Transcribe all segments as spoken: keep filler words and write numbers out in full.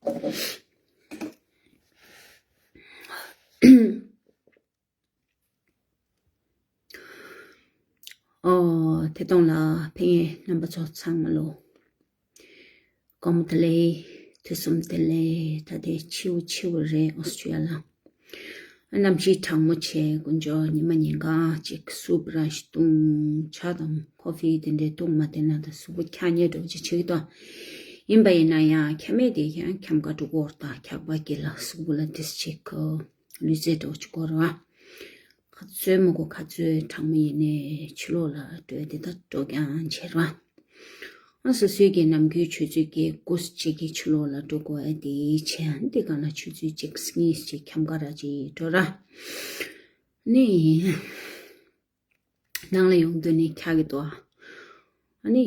ཨོ། ཐད་གཏོང་ལ་ཕེབས་མཁན་རྣམ་པ་ཚོ་ཚང་མ་ལོ། སྐུ་ཁམས་བདེ་ལེགས། དུས་གསུམ་བདེ་ལེགས། ད་ལྟའི་ཕྱི་པོ་ཕྱི་པོ་རེད། ཨོ་སི་ཊྲི་ཡ་ལ། གནམ་གཤིས་གྲང་མོ་བྱས། དཀོན་མཆོག་ཉི་མ་ཉིན་གང་ཅིག་སུབ་ར་ཞིག་བཏུང་། ཇ་དང་ཁོ་ཕི་དེ་འདྲས་བཏུང་མ་བསྡད་ན་ད་གཟུགས་པོ་འཁྱག་ཉེས་འདྲ་བོ་ཅིག་བྱེད་ཀྱི་འདུག་ཡིན་པ་ཡིན་ན་ཡང་ཁྱབ་མེད་དེ་ཡང་འཁྱམ་ག་འགྲོ་གི་ཡོད་རེད། ད་འཁྱག་པ་གི་ལ་གཟུགས་པོ་ལ་དེ་ཅིག་ལུས་རྩལ་འདྲ་བོ་ཅིག་དགོས་རེད་བ། ག་ཚོད་མི་དགོས། ག་ཚོད་གྲང་མོ་ཡིན་ནའི་ཕྱི་ལོགས་ལ་འགྲོ་ཡ་དེ་ད་འགྲོ་རྐྱང་བྱེད་ར། ཨ་སོ་སོའི་གི་ནམ་རྒྱུན་ཆུ་ཚོད་ཀྱི་དགུ་ཅིག་གི་ཕྱི་ལོགས་ལ་འགྲོ་དགོས་ཨ་དེ་བྱས། འདི་ག་ལ་ཆུ་ཚོད་གཅིག་གཉིས་ཅིག་འཁྱམ་ག་ར་ཅིག་འགྲོ་ར། ནི། ནང་ལ་ཡོང་དུས་ནི་འཁྱག་གི་འདུག་ཨ་ནི།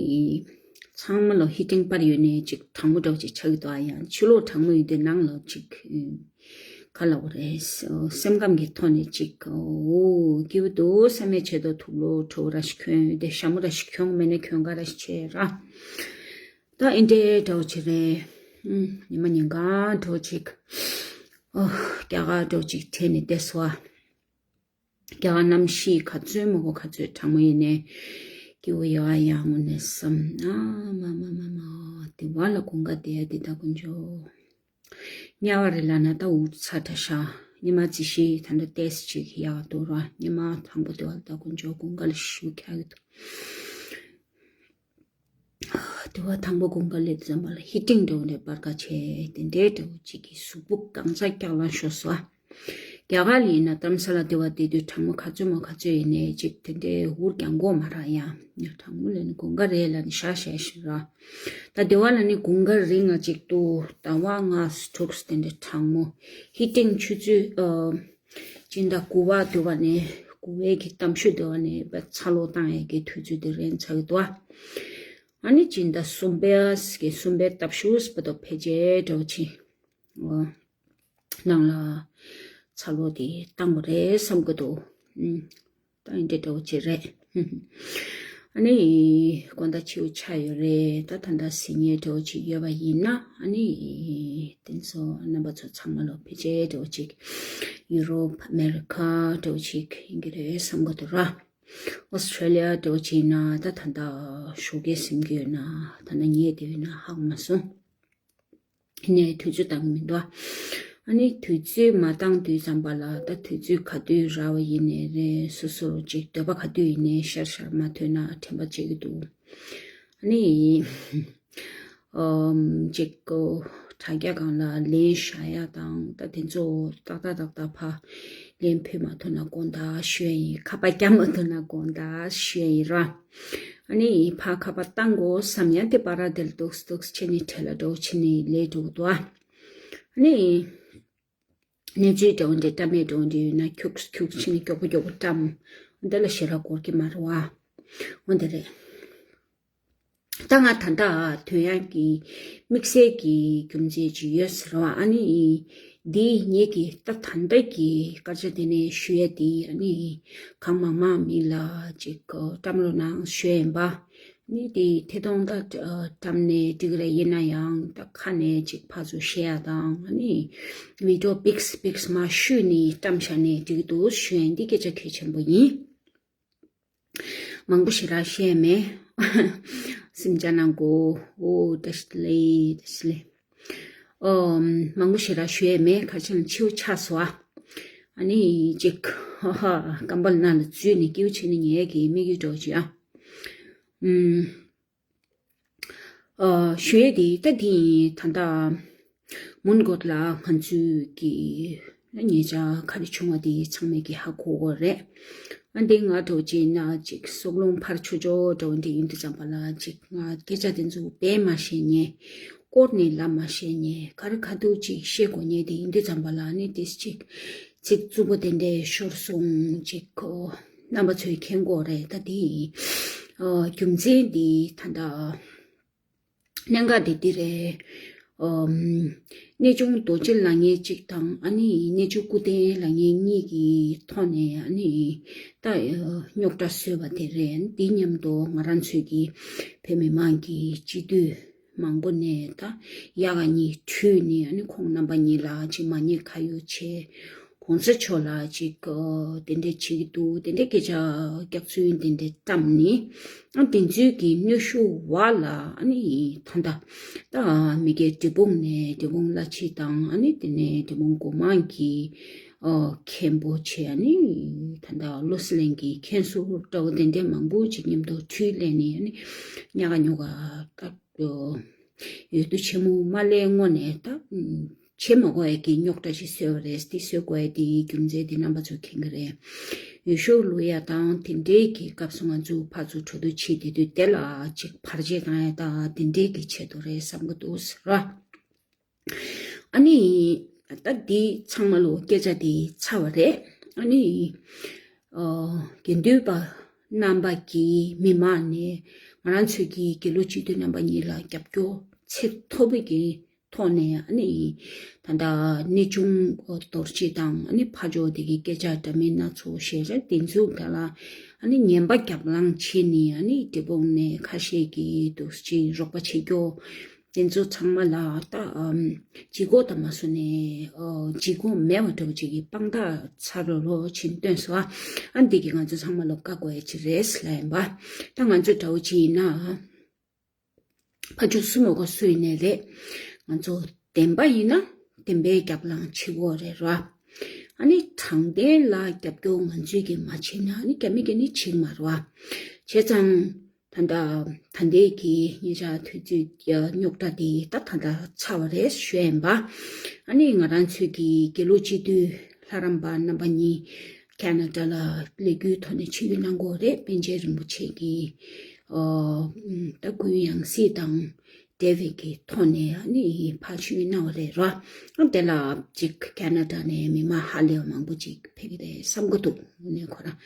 ཚང་མ་ལོ་ཧི་ཊིང་པར་ཡོད་ནས་ཅིག་གྲང་མོ་འདྲ་བོ་ཅིག་ཆགས་ཀྱི་འདུག་ཨ་ཡང་ཕྱི་ལོགས་གྲང་མོ་ཡོད་དུས་ནང་ལ་ཅིག་ག་ལ་འོ་རེད། སེམས་ཁམས་ཀྱི་ཐོག་ནས་ཅིག་འོ་སྐྱིད་པོ་འདུག་བསམ་མེད་ཆེད་དུ་དུག་ལོག་བྲོ་བོ་ར་ཞིག་གྱོན་ཏེ་ཞྭ་མོ་ར་ཞིག་གྱོན། མེད་ན་གྱོན་ག་ར་ཞིག་བྱས་ར། ད་ཨིན་འདྲའི་འདྲ་བོ་ཅིག་རེད། ཨུམ། ཉི་མ་ཉིན་གང་འདྲ་བོ་ཅིག་ཨོ། རྒྱ་གར་འདྲ་བོ་ཅིག་དྲན་ནས་བསྡད་སོང་ཨ། རྒྱ་གར་གནམ་གཤིས་ག་ཚོད་མི་དགོས་ག་ཚོད་གྲང་མོ་ཡིན་ནའི་སྐྱིད་པོ་ཡོད་ཨ་ཡང་ངོ་ནས་བསམ། ཨ་མ་མ་མ་མ། དེ་བ་ལ་དགུན་ཁ་བསྡད་ཡ་འདི་ད་དཀོན་མཆོག་དམྱལ་བ་རེད་ལབ་ན་ད་འུ་ཚ་དྲག་ཤག་ཉི་མ་རྩི་ཤིང་ད་ལྟ་ཏོག་ཙམ་ཅིག་ཡག་འདུག་ར། ཉི་མ་དང་པོ་དེ་བ་ད་དཀོན་མཆོག་དགུན་ཁ་ལ་ཤུགས་ཁྱག་གི་འདུག་དེ་བ་དང་པོ་དགུན་ཁ་སླེབས་ཙམ་པ་ལ་ཧི་ཊིང་འདྲ་བོ་འདྲ་པར་ཀ་བྱས། དེ་འདྲའི་འདྲ་བོ་ཅིག་གིས་གཟུགས་པོ་གང་ཚ་འཁྱག་ལ་ཤོར་སོང་ཨ། རྒྱ་གར་ལ་ཡིན་ན་རྡ་རམ་ས་ལ་དེ་བ་བསྡད་དུས་གྲང་མོ་ག་ཚོད་མ་ག་ཚོད་ཡིན་ནའི་ཅིག་དེ་འདྲའི་འུར་རྒྱག་དགོས་མ་རག་ཡ། ཡ་གྲང་མོ་ལ་ནི་དགུན་ཁ་རེད་ལབ་ནས་ཤག་ཤག་ཤིག་ར། ད་དེ་བ་ལ་ནི་དགུན་ཁ་རིང་ང་ཅིག་ཏུ་ཟླ་བ་ལྔ་དྲུག་དེ་འདྲའི་གྲང་མོ། ཧི་ཊིང་ཆུ་ཚོད་ཨ། སྤྱི་ཟླ་དགུ་པ་དེ་བ་ནས་དགུ་པའི་གི་གཏམ་ཤུད་དེ་བ་ནས་ཚ་གློག་བཏང་ཡས་ཀྱི་དུས་ཚོད་དེ་རན་ཚར་གི་འདུག་ཨ་ནི་སྤྱི་ཟླ་གསུམ་པའི་གི་གསུམ་པའི་སྟབས་ཤུགས་པ་དོ་ཕལ་ཆེར་འདྲ་བོ་ཆེ། ནང་ལ་ཚ་གློག་དེ་བཏང་བ་རེད་བསམ་གི་འདུག་ཨུམ། ད་ཡིན་འདྲ་འདྲ་བོ་ཅིག་རེད། ཨ་ནི། དགོང་དག་ཕྱི་པོ་ཆགས་ཡོད་རེད། ད་ད་ལྟ་ཟིན་ཡས་འདྲ་བོ་ཅིག་ཡོད་པ་ཡིན་ན་ཨ་ནི། དེ་ཚོ་རྣམ་པ་ཚོ་ཚང་མ་ལོ་ཕལ་ཆེར་འདྲ་བོ་ཅིག་ཡུ་རོབ་ཨ་མེ་རི་ཁ་འདྲ་བོ་ཅིག་ཡིན་གྱི་རེད་བསམ་གི་འདུག་ར། ཨོ་སི་ཁྲེ་ལི་ཡ་འདྲ་བོ་ཅིག་ཡིན་ན་ད་ད་ལྟ་ཞོགས་ཀས་ཟིན་གྱི་ཡོད་ན་ད་ལྟ་ཉལ་བསྡད་ཡོད་ན་ཧ་གོ་མ་སོང་། ནས་དུས་ཚོད་བཏང་གི་མི་འདུག་ཨ་ནི་དུས་ཚོད་མ་བཏང་དུས་ཙམ་པ་ལ་ད་དུས་ཚོད་ག་དུས་རག་པ་ཡིན་ནའི་རེད། སོ་སོར་ཅིག་འདོད་པ་ག་དུས་ཡིན་ནའི་ཤར་ཤར་མ་ཐོན་ན་དྲན་པ་བརྗེད་ཀྱི་འདུག་ཨ་ནི། ཨམ། ཅིག་གོ། དྲ་རྒྱ་སྒང་ལ་ལན་བཞག་ཡ་དང་ད་དེ་ཚོ་ཏག་ཏག་ཏག་ཏག་ཕ། ལན་ཕུལ་མ་ཐུབ་ན་དགོངས་དག་ཞུ་ཡ་ཡིན། ཁ་པར་རྒྱག་མ་ཐུབ་ན་དགོངས་དག་ཞུ་ཡ་ཡིན་ར། ཨ་ནི་ཕ་ཁ་པར་བཏང་དགོས་བསམ་ཡ་དེ་པ་ར་དེར་ཏོག་ཙམ་ཏོག་ཙམ་བྱས་ནས་བྲེལ་ལ་འགྲོ་བྱས་ནས་ལས་འགྲོ་གི་འདུག་ཨ་ནི། གནས་ཚུལ་འདྲ་བོ་འདྲ་བཀྲ་མེད་འདྲ་བོ་འདྲ་ཡོད་ན་ཁྱུག་ཁྱུག་བྱས་ནས་མགྱོགས་པོ་མགྱོགས་པོ་བཀྲམ། འོ་འདི་ལ་ཞེ་དྲག་འགོར་གྱི་མ་རེད་བ། འོ་འདི་རེད། ད་ང་ད་ལྟ་ཐོན་ཡག་གི་དམིགས་བསལ་གྱི་རྒྱུ་མཚན་ཅིག་ཡོད་ཟེར་བ་ཨ་ནི། འདི་ངེད་ཀྱི་ད་ད་ལྟ་གི་སྐར་ཆ་དེ་ནས་ཞུ་ཡ་དེ་ཨ་ནི། གང་མང་མང་མི་ལ་ཅིག་བཀྲམ་རོགས་གནང་ཞུ་ཡ་ཡིན་པ། ནི་དེ་ཐད་གཏོང་ད་བཀྲམ་ནས་འགྲིག་རེད། ཡིན་ན་ཡང་ད་ཁ་ནས་ཅིག་ཕར་ཚུར་བཤད་ཡ་དང་ཨ་ནི། བི་ཌི་ཡོ་པིག་སི་པིག་སི་མ་བཤུས་ནས་བཀྲམ་བཞག་ནས་འགྲིག་འདུག་ཞུ་ཡ་ཡིན། འདི་སྐད་ཆ་གལ་ཆེན་པོ་ཡིན། མང་པོ་ཞེ་དྲག་བཤད་མེད། སེམས་ཅན་ནང་གོ། ཨོ་བཀྲ་ཤིས་བདེ་ལེགས། བཀྲ་ཤིས་བདེ་ལེགས། ཨོ། མང་པོ་ཞེ་དྲག་ཞུ་ཡས་མེད། ག་ཅི་ལ་ཕྱི་པོ་ཆགས་སོང་ཨ། ཨ་ནི་ཅིག་ཧ་ཧ། སྐམ་པ་ནང་ལ་འཛུལ་ནས་སྐྱིད་པོ་བྱས་ནས་ཉལ་གི་དམིགས་ཡུལ་འདྲ་བོ་ཅིག་ཨ། ཨུམ། ཨ། ཞུ་ཡས་དེ་ད་དེ་ཡིན། ད་ལྟ་མོན་གྷོ་ལ་ང་ཚོའི་གི་ཉེ་ཆར་ག་རེ་བྱུང་བ་དེ་ཚང་མས་གི་ཧ་གོ་གི་རེད། ཨ་འདི་ང་འདྲ་བོ་ཅིག་ཡིན་ན་ཅིག་སྲོག་རླུང་འཕར་ཆོག་ཆོག་འདྲ་བོ་འདི་ཡིན་དུས་ཙམ་པ་ལ་ཅིག་ང་སྐད་ཆ་དེ་ཚོ་བས་མ་ཤེས་ཉེ། སྐོར་ནས་ལབ་མ་ཤེས་ཉེ། ག་རེ་ག་དུས་ཅིག་བཤད་དགོས་ཉེ་དེ་ཡིན་དུས་ཙམ་པ་ལ་ནི་དེ་ཅིག་ཚིག་རྩུབ་པོ་དེ་འདྲས་ཤོར་སོང་ཅིག་གོ། རྣམ་པ་ཚོས་མཁྱེན་གྱི་ཡོད་རེད། ད་དེ་ཨ་རྒྱུ་མཚན་འདི་ད་ལྟ་གནད་འགག་དེ་འདི་རེད། ཨམ། གནས་ཆུང་རྡོ་རྗེ་ལབ་མཁན་གཅིག་དང་ཨ་ནི་གནས་ཆུང་སྐུ་རྟེན་ལབ་མཁན་གཉིས་ཀྱི་ཐོག་ནས་ཨ་ནི་ད་རྙོག་དྲ་བཟོས་པ་དེ་རེད། འདི་མཉམ་དུ་ང་རང་ཚོའི་གི་བོད་མི་མང་གི་སྤྱི་འཐུས་ མང་པོ་ནས་ད་ཡག་ག་གཉིས་བྲུས་ནས་ཨ་ནི་ཁོང་རྣམ་པ་གཉིས་ལ་ཅིག་མ་ཉེས་ཁ་གཡོགས་བྱས། གོང་ས་མཆོག་ལ་ཅིག་ཨ་དེ་འདྲས་བྱེད་ཀྱི་འདུག་དེ་འདྲས་སྐད་ཆ་སྐྱག་རྫུན་དེ་འདྲས་བཀྲམ་ནས། ཨ་དེ་ཚོའི་གི་གནོན་ཤུགས་འོག་ལ་ཨ་ནི་ད་ལྟ་ད་མི་སྒེར་འབྲས་སྤུངས་ནས་འབྲས་སྤུངས་བླ་སྤྱི་དང་ཨ་ནི་དེ་ནས་འབྲས་སྤུངས་སྒོ་མང་གི་ཨ་མཁན་པོ་བྱས། ཨ་ནི་ད་ལྟ་བློ་གསལ་གླིང་གི་མཁན་ཟུར་འདྲ་བོ་དེ་འདྲས་མང་པོ་ཅིག་མཉམ་དུ་འཕྲུལ་ལས་ནས་ཨ་ནི་ཉག་ག་ཉོག་ག་ད་འོས་བསྡུ་ཆེན་མོ་མ་སླེབས་སྔོན་ནས་ད་བྱེད་མ་དགོས་ཡ་གི་རྙོག་དྲ་ཞིག་བཟོས་པ་རེད། དེ་བཟོ་དགོས་ཡ་དེའི་རྒྱུ་མཚན་དེ་རྣམ་པ་ཚོ་མཁྱེན་གྱི་རེད། འོས་ཤོག་བླུག་ཡ་དང་དེ་འདྲའི་གི་སྐབས་སུ་ང་ཚོ་ཕར་ཚུར་གྲོས་བསྡུར་བྱེད་བསྡད་དུས་དེ་ལ་ཅིག་བར་ཆད་བཏང་ཡ་དང་དེ་འདྲའི་གི་ཆེད་དུ་རེད་བསམ་གྱི་འདུག་ཟེར་བ། ཨ་ནི་ད་འདི་ཚང་མ་ལོ་སྐད་ཆ་དེ་ཚར་བ་རེད། ཨ་ནི་ཨ་དགེ་འདུན་པ་རྣམ་པ་གིས་མི་མང་ནས་ང་རང་ཚོའི་གི་དགེ་ལུགས་སྤྱི་འཐུས་རྣམ་པ་གཉིས་ལ་རྒྱབ་སྐྱོར་ཚད་མཐོ་པོའི་གི་ཐོག་ནས་ཨ་ནི་ད་ལྟ་གནས་ཆུང་རྡོ་རྗེ་དང་ཨ་ནི་ཕ་ཇོ་དེ་གི་སྐད་ཆ་འདྲ་མིན་སྣ་ཚོགས་བཤད་རེད། དེ་ཚོ་ག་ལ་ཨ་ནི་ངན་པ་རྒྱབ་ལངས་བྱས་ནས་ཨ་ནི་འབྲས་སྤུངས་ནས་ཁ་ཤས་ཀྱིས་འདུག་ཅིག་རོགས་པ་བྱེད་སྐྱོ། དེ་ཚོ་ཚང་མ་ལ་ད་ཨམ་ལྗིད་ཁོག་དང་མ་སོ་ནས་ཨོ་ལྗིད་ཁོག་མེད་པ་འདྲ་བོ་ཅིག་གི་དཔང་རྟགས་ཚ་རོ་རོ་ཕྱིན་སྟོན་སོ། ཨ་འདི་གི་ང་ཚོ་ཚང་མ་ལ་བཀའ་བསྒོ་ཡ་ཅིག་རེད་ལབ་ཡིན་པ། ད་ང་ཚོ་འདྲ་བོ་ཅིག་ཡིན་ན། ཕ་ཇོ་སུ་མ་གོ་སུ་ཡིན་ནའི་རེད། ང་ཚོ་བདེན་པ་ཡིན་ན་བདེན་པའི་རྒྱབ་ལངས་བྱེད་དགོས་རེད་ར། ཨ་ནི་དྲང་བདེན་ལ་རྒྱབ་སྐྱོར་ང་ཚོས་ཀྱིས་མ་བྱེད་ན་ཨ་ནི་རྒྱ་མི་གིས་ནི་བྱེད་ཀྱི་མ་རེད་བ། བྱས་ཙང་ད་ལྟ་ད་ལྟའི་གི་ཉེ་ཆར་དུས་ཚོད་རྙོག་དྲ་དེ་ད་ད་ལྟ་ཚར་བ་རེད་ཞུ་ཡ་ཡིན་པ། ཨ་ནི་ང་རང་ཚོའི་གི་དགེ་ལུགས་སྤྱི་འཐུས་ལྷ་རམས་པ་རྣམ་པ་གཉིས་ཁ་ན་ཌ་ལ་ལས་འགུལ་ཐོག་ནས་ཆིབས་བསྒྱུར་གནང་དགོས་རེད། པཎ་ཆེན་རིན་པོ་ཆེ་གི་ཨོ་ད་སྐུའི་ཡང་སྲིད་དང་འབྲེལ་བའི་གི་ཐོག་ནས་ཨ་ནི་ཕར་ཆིབས་བསྒྱུར་གནང་བ་རེད་ར། ཨ་དེ་ལ་ཅིག་ཁ་ན་ཌ་ནས་མི་མང་ཧ་ལས་པ་མང་པོ་ཅིག་ཕེབས་ཀྱི་རེད་བསམ་གྱི་འདུག་ནས་ཁོ་རང་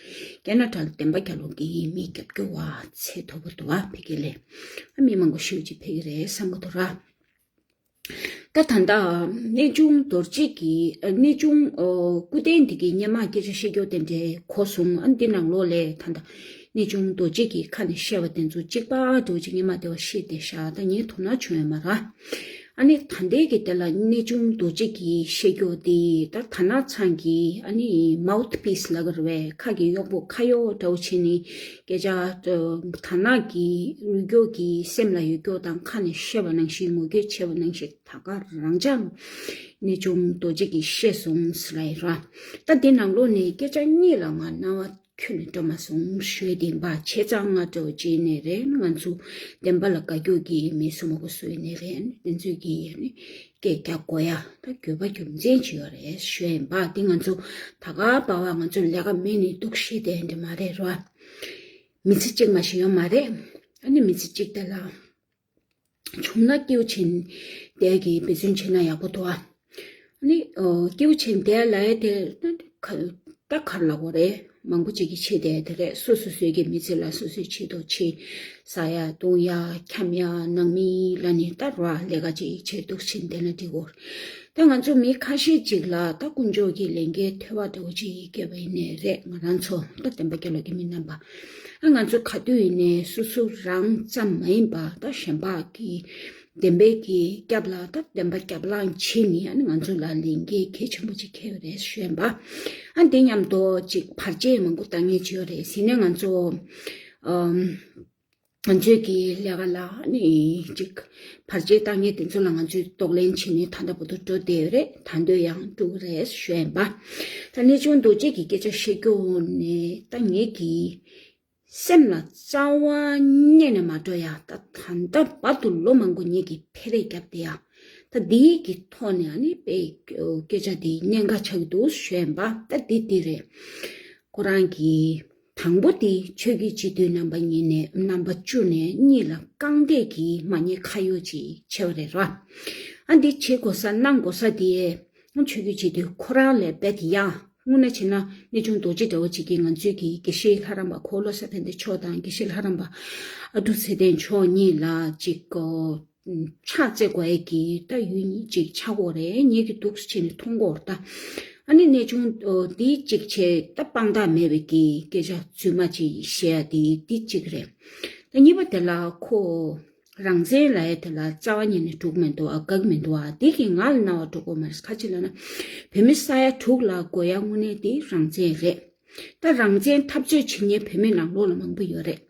ཁ་ན་ཌ་ལ་བདེན་པ་རྒྱལ་ལོ་གི་མི་རྒྱབ་སྐྱོར་བ་ཚད་མཐོ་པོ་འདུག་བ་ཕེབས་ཀྱི་རེད། ཨ་མི་མང་པོ་ཞེ་པོ་ཅིག་ཕེབས་ཀྱི་རེད་བསམ་གྱི་འདུག་ར། ད་ད་ལྟ་གནས་ཆུང་རྡོ་རྗེ་གི་ཨ་གནས་ཆུང་ཨོ་སྐུ་རྟེན་འདི་གི་སྔོན་མ་སྐད་ཆ་བཤད་རྒྱུ་དེ་འདྲའི་གོ་སོང་། ཨ་འདི་ནང་ལོགས་ལས་ད་ལྟ་གནས་ཆུང་རྡོ་རྗེ་གི་ཁ་ནས་བཤད་པ་དེ་ཚོ་གཅིག་པ་འདྲ་བོ་ཅིག་སྔོན་མ་དེ་བ་བཤད་བསྡད་ཤག་ད་ངས་དོ་སྣང་བྱུང་ཡོད་མ་རེད། ཨ་ནི་ད་ལྟའི་གི་དེ་ལ་གནས་ཆུང་རྡོ་རྗེ་གི་བཤད་རྒྱུ་དེ་ད་དར་ནག་ཚང་གི་ཨ་ནི་མའུ་ཐི་པིས་ལབ་ཀྱི་རེད་པས། ཁ་གི་གཡོག་པོ་ཁ་གཡོག་འདྲ་བོ་བྱས་ནས་སྐད་ཆ་དར་ནག་གི་རུས་སྐྱོག་གི་སེམས་ལ་ཡོད་སྐྱོ་དང་ཁ་ནས་བཤད་པ་ནང་བཞིན་ངོ་སྐད་བྱས་པ་ནང་བཞིན། ད་ག་རང་ཅག་གནས་ཆུང་རྡོ་རྗེ་གིས་བཤད་སོང་ཟེར་ལབ་ཡིན་ར། ད་འདི་ནང་ལོགས་ནས་སྐད་ཆ་གཉིས་ལ་ང་རྣ་བ་ཁྱོན་ནས་འགྲོ་མ་སོང་ཞུས་ཏེ་ཡིན་པ། བྱས་ཙང་ང་འདྲ་བོ་ཅིག་ནས་རེད། ང་ཚོ་བདེན་པ་ལ་དགའ་སྐྱོ་གི་མི་སུ་མ་གོ་སུ་ཡིན་ནའི་རེད། དེ་ཚོས་ཀྱིས་ནི་སྐད་རྒྱག་དགོས་ཡ་ད་དགོས་པ་རྒྱུ་མཚན་ཅིག་ཡོད་རེད་ཞུས་ཡིན་པ། འདི་ང་ཚོ་ད་ག་བར་བ་ང་ཚོ་ལས་ཀ་མེད་ནས་འདུག་ཤེས་དེ་འདྲ་མ་རེད་ར། མི་ཚེ་གཅིག་མ་ཞིག་ཡོད་མ་རེད། ཨ་ནི་མི་ཚེ་གཅིག་དེ་ལ། བྱུང་ན་སྐྱིད་པོ་བྱས་ནས་བསྡད་ཀྱི་འབད་བརྩོན་བྱས་ན་ཡག་པོ་འདུག་ཨ། ནི་ཨོ་སྐྱིད་པོ་བྱས་ནས་བསྡད་ལབ་ཡ་དེ་ད་ག་ད་ག་རེ་ལབ་དགོས་རེད། མང་པོ་ཅིག་གིས་བྱས་བསྡད་དེ་རེད། སོ་སོ་སོའི་གི་མི་ཚེ་ལ་སོ་སོའི་ཆེད་དུ་ཆེད་ཟ་ཡ་འཐུང་ཡ་འཁྱམ་ཡ་ནང་མི་ལ་ནི་ད་ར་ལས་ཀ་ཅིག་བྱས་འདུག་བྱས་བསྡད་ན་འགྲིག་གོ། ད་ང་ཚོ་མི་ཁ་ཤས་ཅིག་ལ་ད་དཀོན་མཆོག་གི་ལས་འགན་ཐོལ་པ་འདྲ་བོ་ཅིག་བཀལ་བ་ཡིན་ནའི་རེད། ང་རང་ཚོ་ད་བདེན་པ་རྒྱལ་ལོ་གི་མི་རྣམ་པ། ཨ་ང་ཚོ་ག་དུས་ཡིན་ནའི་སོ་སོ་རང་ཙམ་མ་ཡིན་པ་ད་གཞན་པ་གི་བདེན་པའི་གི་སྐྱབས་ལ་ད་བདེན་པ་རྒྱབ་ལངས་བྱེད་ནི་ཨ་ནི་ང་ཚོ་ལ་ལས་འགན་གལ་ཆེན་པོ་ཅིག་འཁེལ་བ་རེད་ཞུས་ཡིན་པ། ཨ་འདི་མཉམ་དུ་ཅིག་བར་ཆད་མང་པོ་བཏང་མཁན་ཅིག་ཡོད་རེད་ཟེར་ནས་ང་ཚོ་ཨམ། ང་ཚོའི་གི་ལས་ཀ་ལ་ནི་ཅིག་བར་ཆད་བཏང་མཁན་དེ་ཚོ་ལ་ང་ཚོས་གདོང་ལེན་བྱས་ནས་ད་ལྟ་བར་དུ་འགྲོ་བསྡད་ཡོད་རེད། ད་དུང་ཡང་འགྲོ་གི་རེད་ཞུ་ཡིན་པ། ད་གནས་ཆུང་རྡོ་རྗེ་གི་སྐད་ཆ་བཤད་རྒྱུ་ནི་ད་ངེད་ཀྱི་སེམས་ལ་རྩ་བ་ཉིད་ནས་མ་འགྲོ་ཡ། ད་ད་ལྟ་བར་དུ་ལོ་མང་པོ་ངེད་ཀྱིས་འཕེལ་རེས་བརྒྱབ་བསྡད་ཡ། ད་འདིའི་གི་ཐོག་ནས་ཨ་ནི་དཔེ་སྐད་ཆ་འདི་གནད་འགག་ཆགས་ཀྱི་འདུག་ཞུ་ཡིན་པ། ད་འདི་འདི་རེད། ཁོ་རང་གིས་དང་པོ་དེ་ཆོས་བརྒྱུད་སྤྱི་འཐུས་རྣམ་པ་གཉིས་ནས་རྣམ་པ་བཅུ་ནས་གཉིས་ལ་རྐང་འདེད་ཀྱིས་མ་ཉེས་ཁ་གཡོག་ཅིག་བྱས་པ་རེད་ར། ཨ་འདི་བྱེད་དགོས་ས་གནང་དགོས་ས་དེ་ཆོས་བརྒྱུད་སྤྱི་འཐུས་ཁོ་རང་ལས་རྦད་དེ་ཡང་དངོས་གནས་བྱས་ན་གནས་ཆུང་རྡོ་རྗེ་འདྲ་བོ་ཅིག་གིས་ང་ཚོའི་གི་དགེ་བཤེས་ལྷ་རམས་པ་འཁོར་ལོ་ས་ཕན་བདེ་མཆོག་དང་དགེ་བཤེས་ལྷ་རམས་པ་ཨ་འབྲུག་ཚེ་བརྟན་མཆོག་གཉིས་ལ་ཅིག་གོ་ཕྱག་བཙལ་དགོས་ཡས་ཀྱི་ད་ཡུན་ཅིག་ཆགས་ཀྱི་ཡོད་རེད། ངེད་ཀྱིས་འདུག་སེ་བྱས་ནས་མཐོང་གི་ཡོད་རེད་ད། ཨ་ནི་གནས་ཆུང་འདི་གཅིག་བྱས་ད་དཔང་རྟགས་མེད་པའི་གི་སྐད་ཆ་རྫུན་མ་ཅིག་བཤད་ཡ་དེ་འདི་གཅིག་རེད། ད་གཉིས་པ་དེ་ལ་ཁོ་ རང་བཙན་ལབ་ཡ་དེ་ལ་རྩ་བ་ཉིད་ནས་འགྲིག་མི་འདུག་ཨ། དགའ་གི་མི་འདུག་ཨ། འདི་གིས་ང་ལ་རྣ་བ་འགྲོ་གི་མ་རེད། ག་ཅི་ལབ་ན། བོད་མི་ས་ཡ་དྲུག་ལ་དགོས་ཡ་དངོས་གནས་དེ་རང་བཙན་རེད། ད་རང་བཙན་འཐབ་རྩོད་བྱེད་མཁན་བོད་མི་ནང་ལོགས་ལ་མང་པོ་ཡོད་རེད།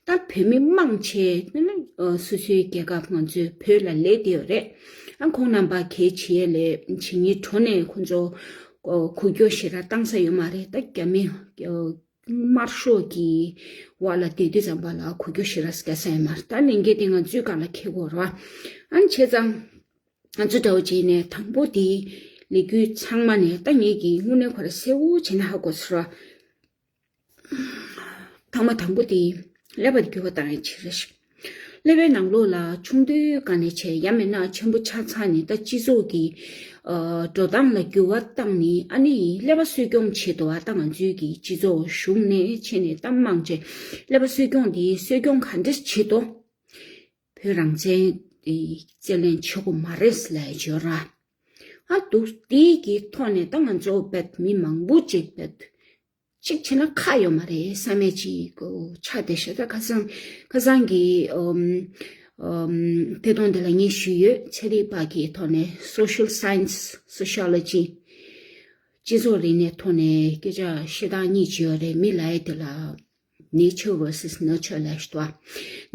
ད་བོད་མི་མང་ཆེ་ནི་ཨ་སོ་སོའི་རྒྱལ་ཁབ་ང་ཚོའི་བོད་ལ་ལས་དེ་ཡོད་རེད། ཨ་ཁོང་རྣམ་པ་གལ་ཆེ་ལས་བྱེད་མཁན་གྲོ་ནས་ཁོང་ཚོ་ཨ་འགུལ་སྐྱོད་ཞེ་དྲག་བཏང་ས་ཡོད་མ་རེད། ད་རྒྱ་མི་ཨ་དམར་ཤོག་གི་འོག་ལ་བསྡད་དུས་ཙམ་པ་ལ་འགུལ་སྐྱོད་ཞེ་དྲག་རྒྱག་ས་ཡོད་མ་རེད། ད་ལས་འགན་དེ་ང་ཚོའི་སྒང་ལ་འཁེལ་དགོས་རེད་བ། ཨ་ནི་བྱས་ཙང་། ང་ཚོ་འདྲ་བོ་བྱས་ནས་དང་པོ་དེ་ལས་འགུལ་ཚང་མ་ནས་ད་ངེད་ཀྱིས་དངོས་གནས་ཁོ་ར་གསལ་བོ་བྱས་ན་ཧ་གོ་ཚར་བ། ཐེངས་མ་དང་པོ་དེ་ཀླད་པ་དེ་འགྱུར་བ་བཏང་ཡ་ཅིག་རེད། ཀླད་པའི་ནང་ལོགས་ལ་ཆུང་དུས་ག་ནས་བྱས་ཡང་མིན་ན་ཆེན་པོ་ཆགས་ཚར་ནས་ད་སྤྱི་ཚོགས་ཀྱི་ཨ་འགྲོ་སྟངས་ལ་འགྱུར་བ་བཏང་ནས་ཨ་ནི་ཀླད་པ་གསོ་སྐྱོང་བྱེད་དོ་བ། ད་ང་ཚོའི་གི་སྤྱི་ཚོགས་གཞུང་ནས་བྱས་ནས་ད་མང་ཆེ་ཀླད་པ་གསོ་སྐྱོང་དེ་གསོ་སྐྱོང་ག་འདྲས་བྱེད་དོ། བོད་རང་བཙན་དེ་རྩོད་ལེན་བྱེད་དགོས་མ་རེད་ལབ་ཡོད་ར། ཨ་འདུག་དེའི་གི་ཐོག་ནས་ད་ང་ཚོ་བེད་མི་མང་པོ་ཅིག་བེད་གཅིག་བྱས་ན་ཁག་ཡོད་མ་རེད་བསམ་ཡས་ཅིག་ཆགས་བསྡད་ཤག་ད་ཁ་སང་ཁ་སང་གི་ཨམ་ཨམ་ཐད་གཏོང་དེ་ལ་ངས་ཞུས་ཡོད། ཚན་རིག་པ་གི་ཐོག་ནས་social science, sociology སྤྱི་ཚོགས་རིག་གནས་ཐོག་ནས་སྐད་ཆ་བཤད་སྟངས་གཉིས་ཅིག་ཡོད་རེད། མི་ལབ་ཡས་དེ་ལ་nature versus nurture ལབ་ཞིག་འདུག་ཨ།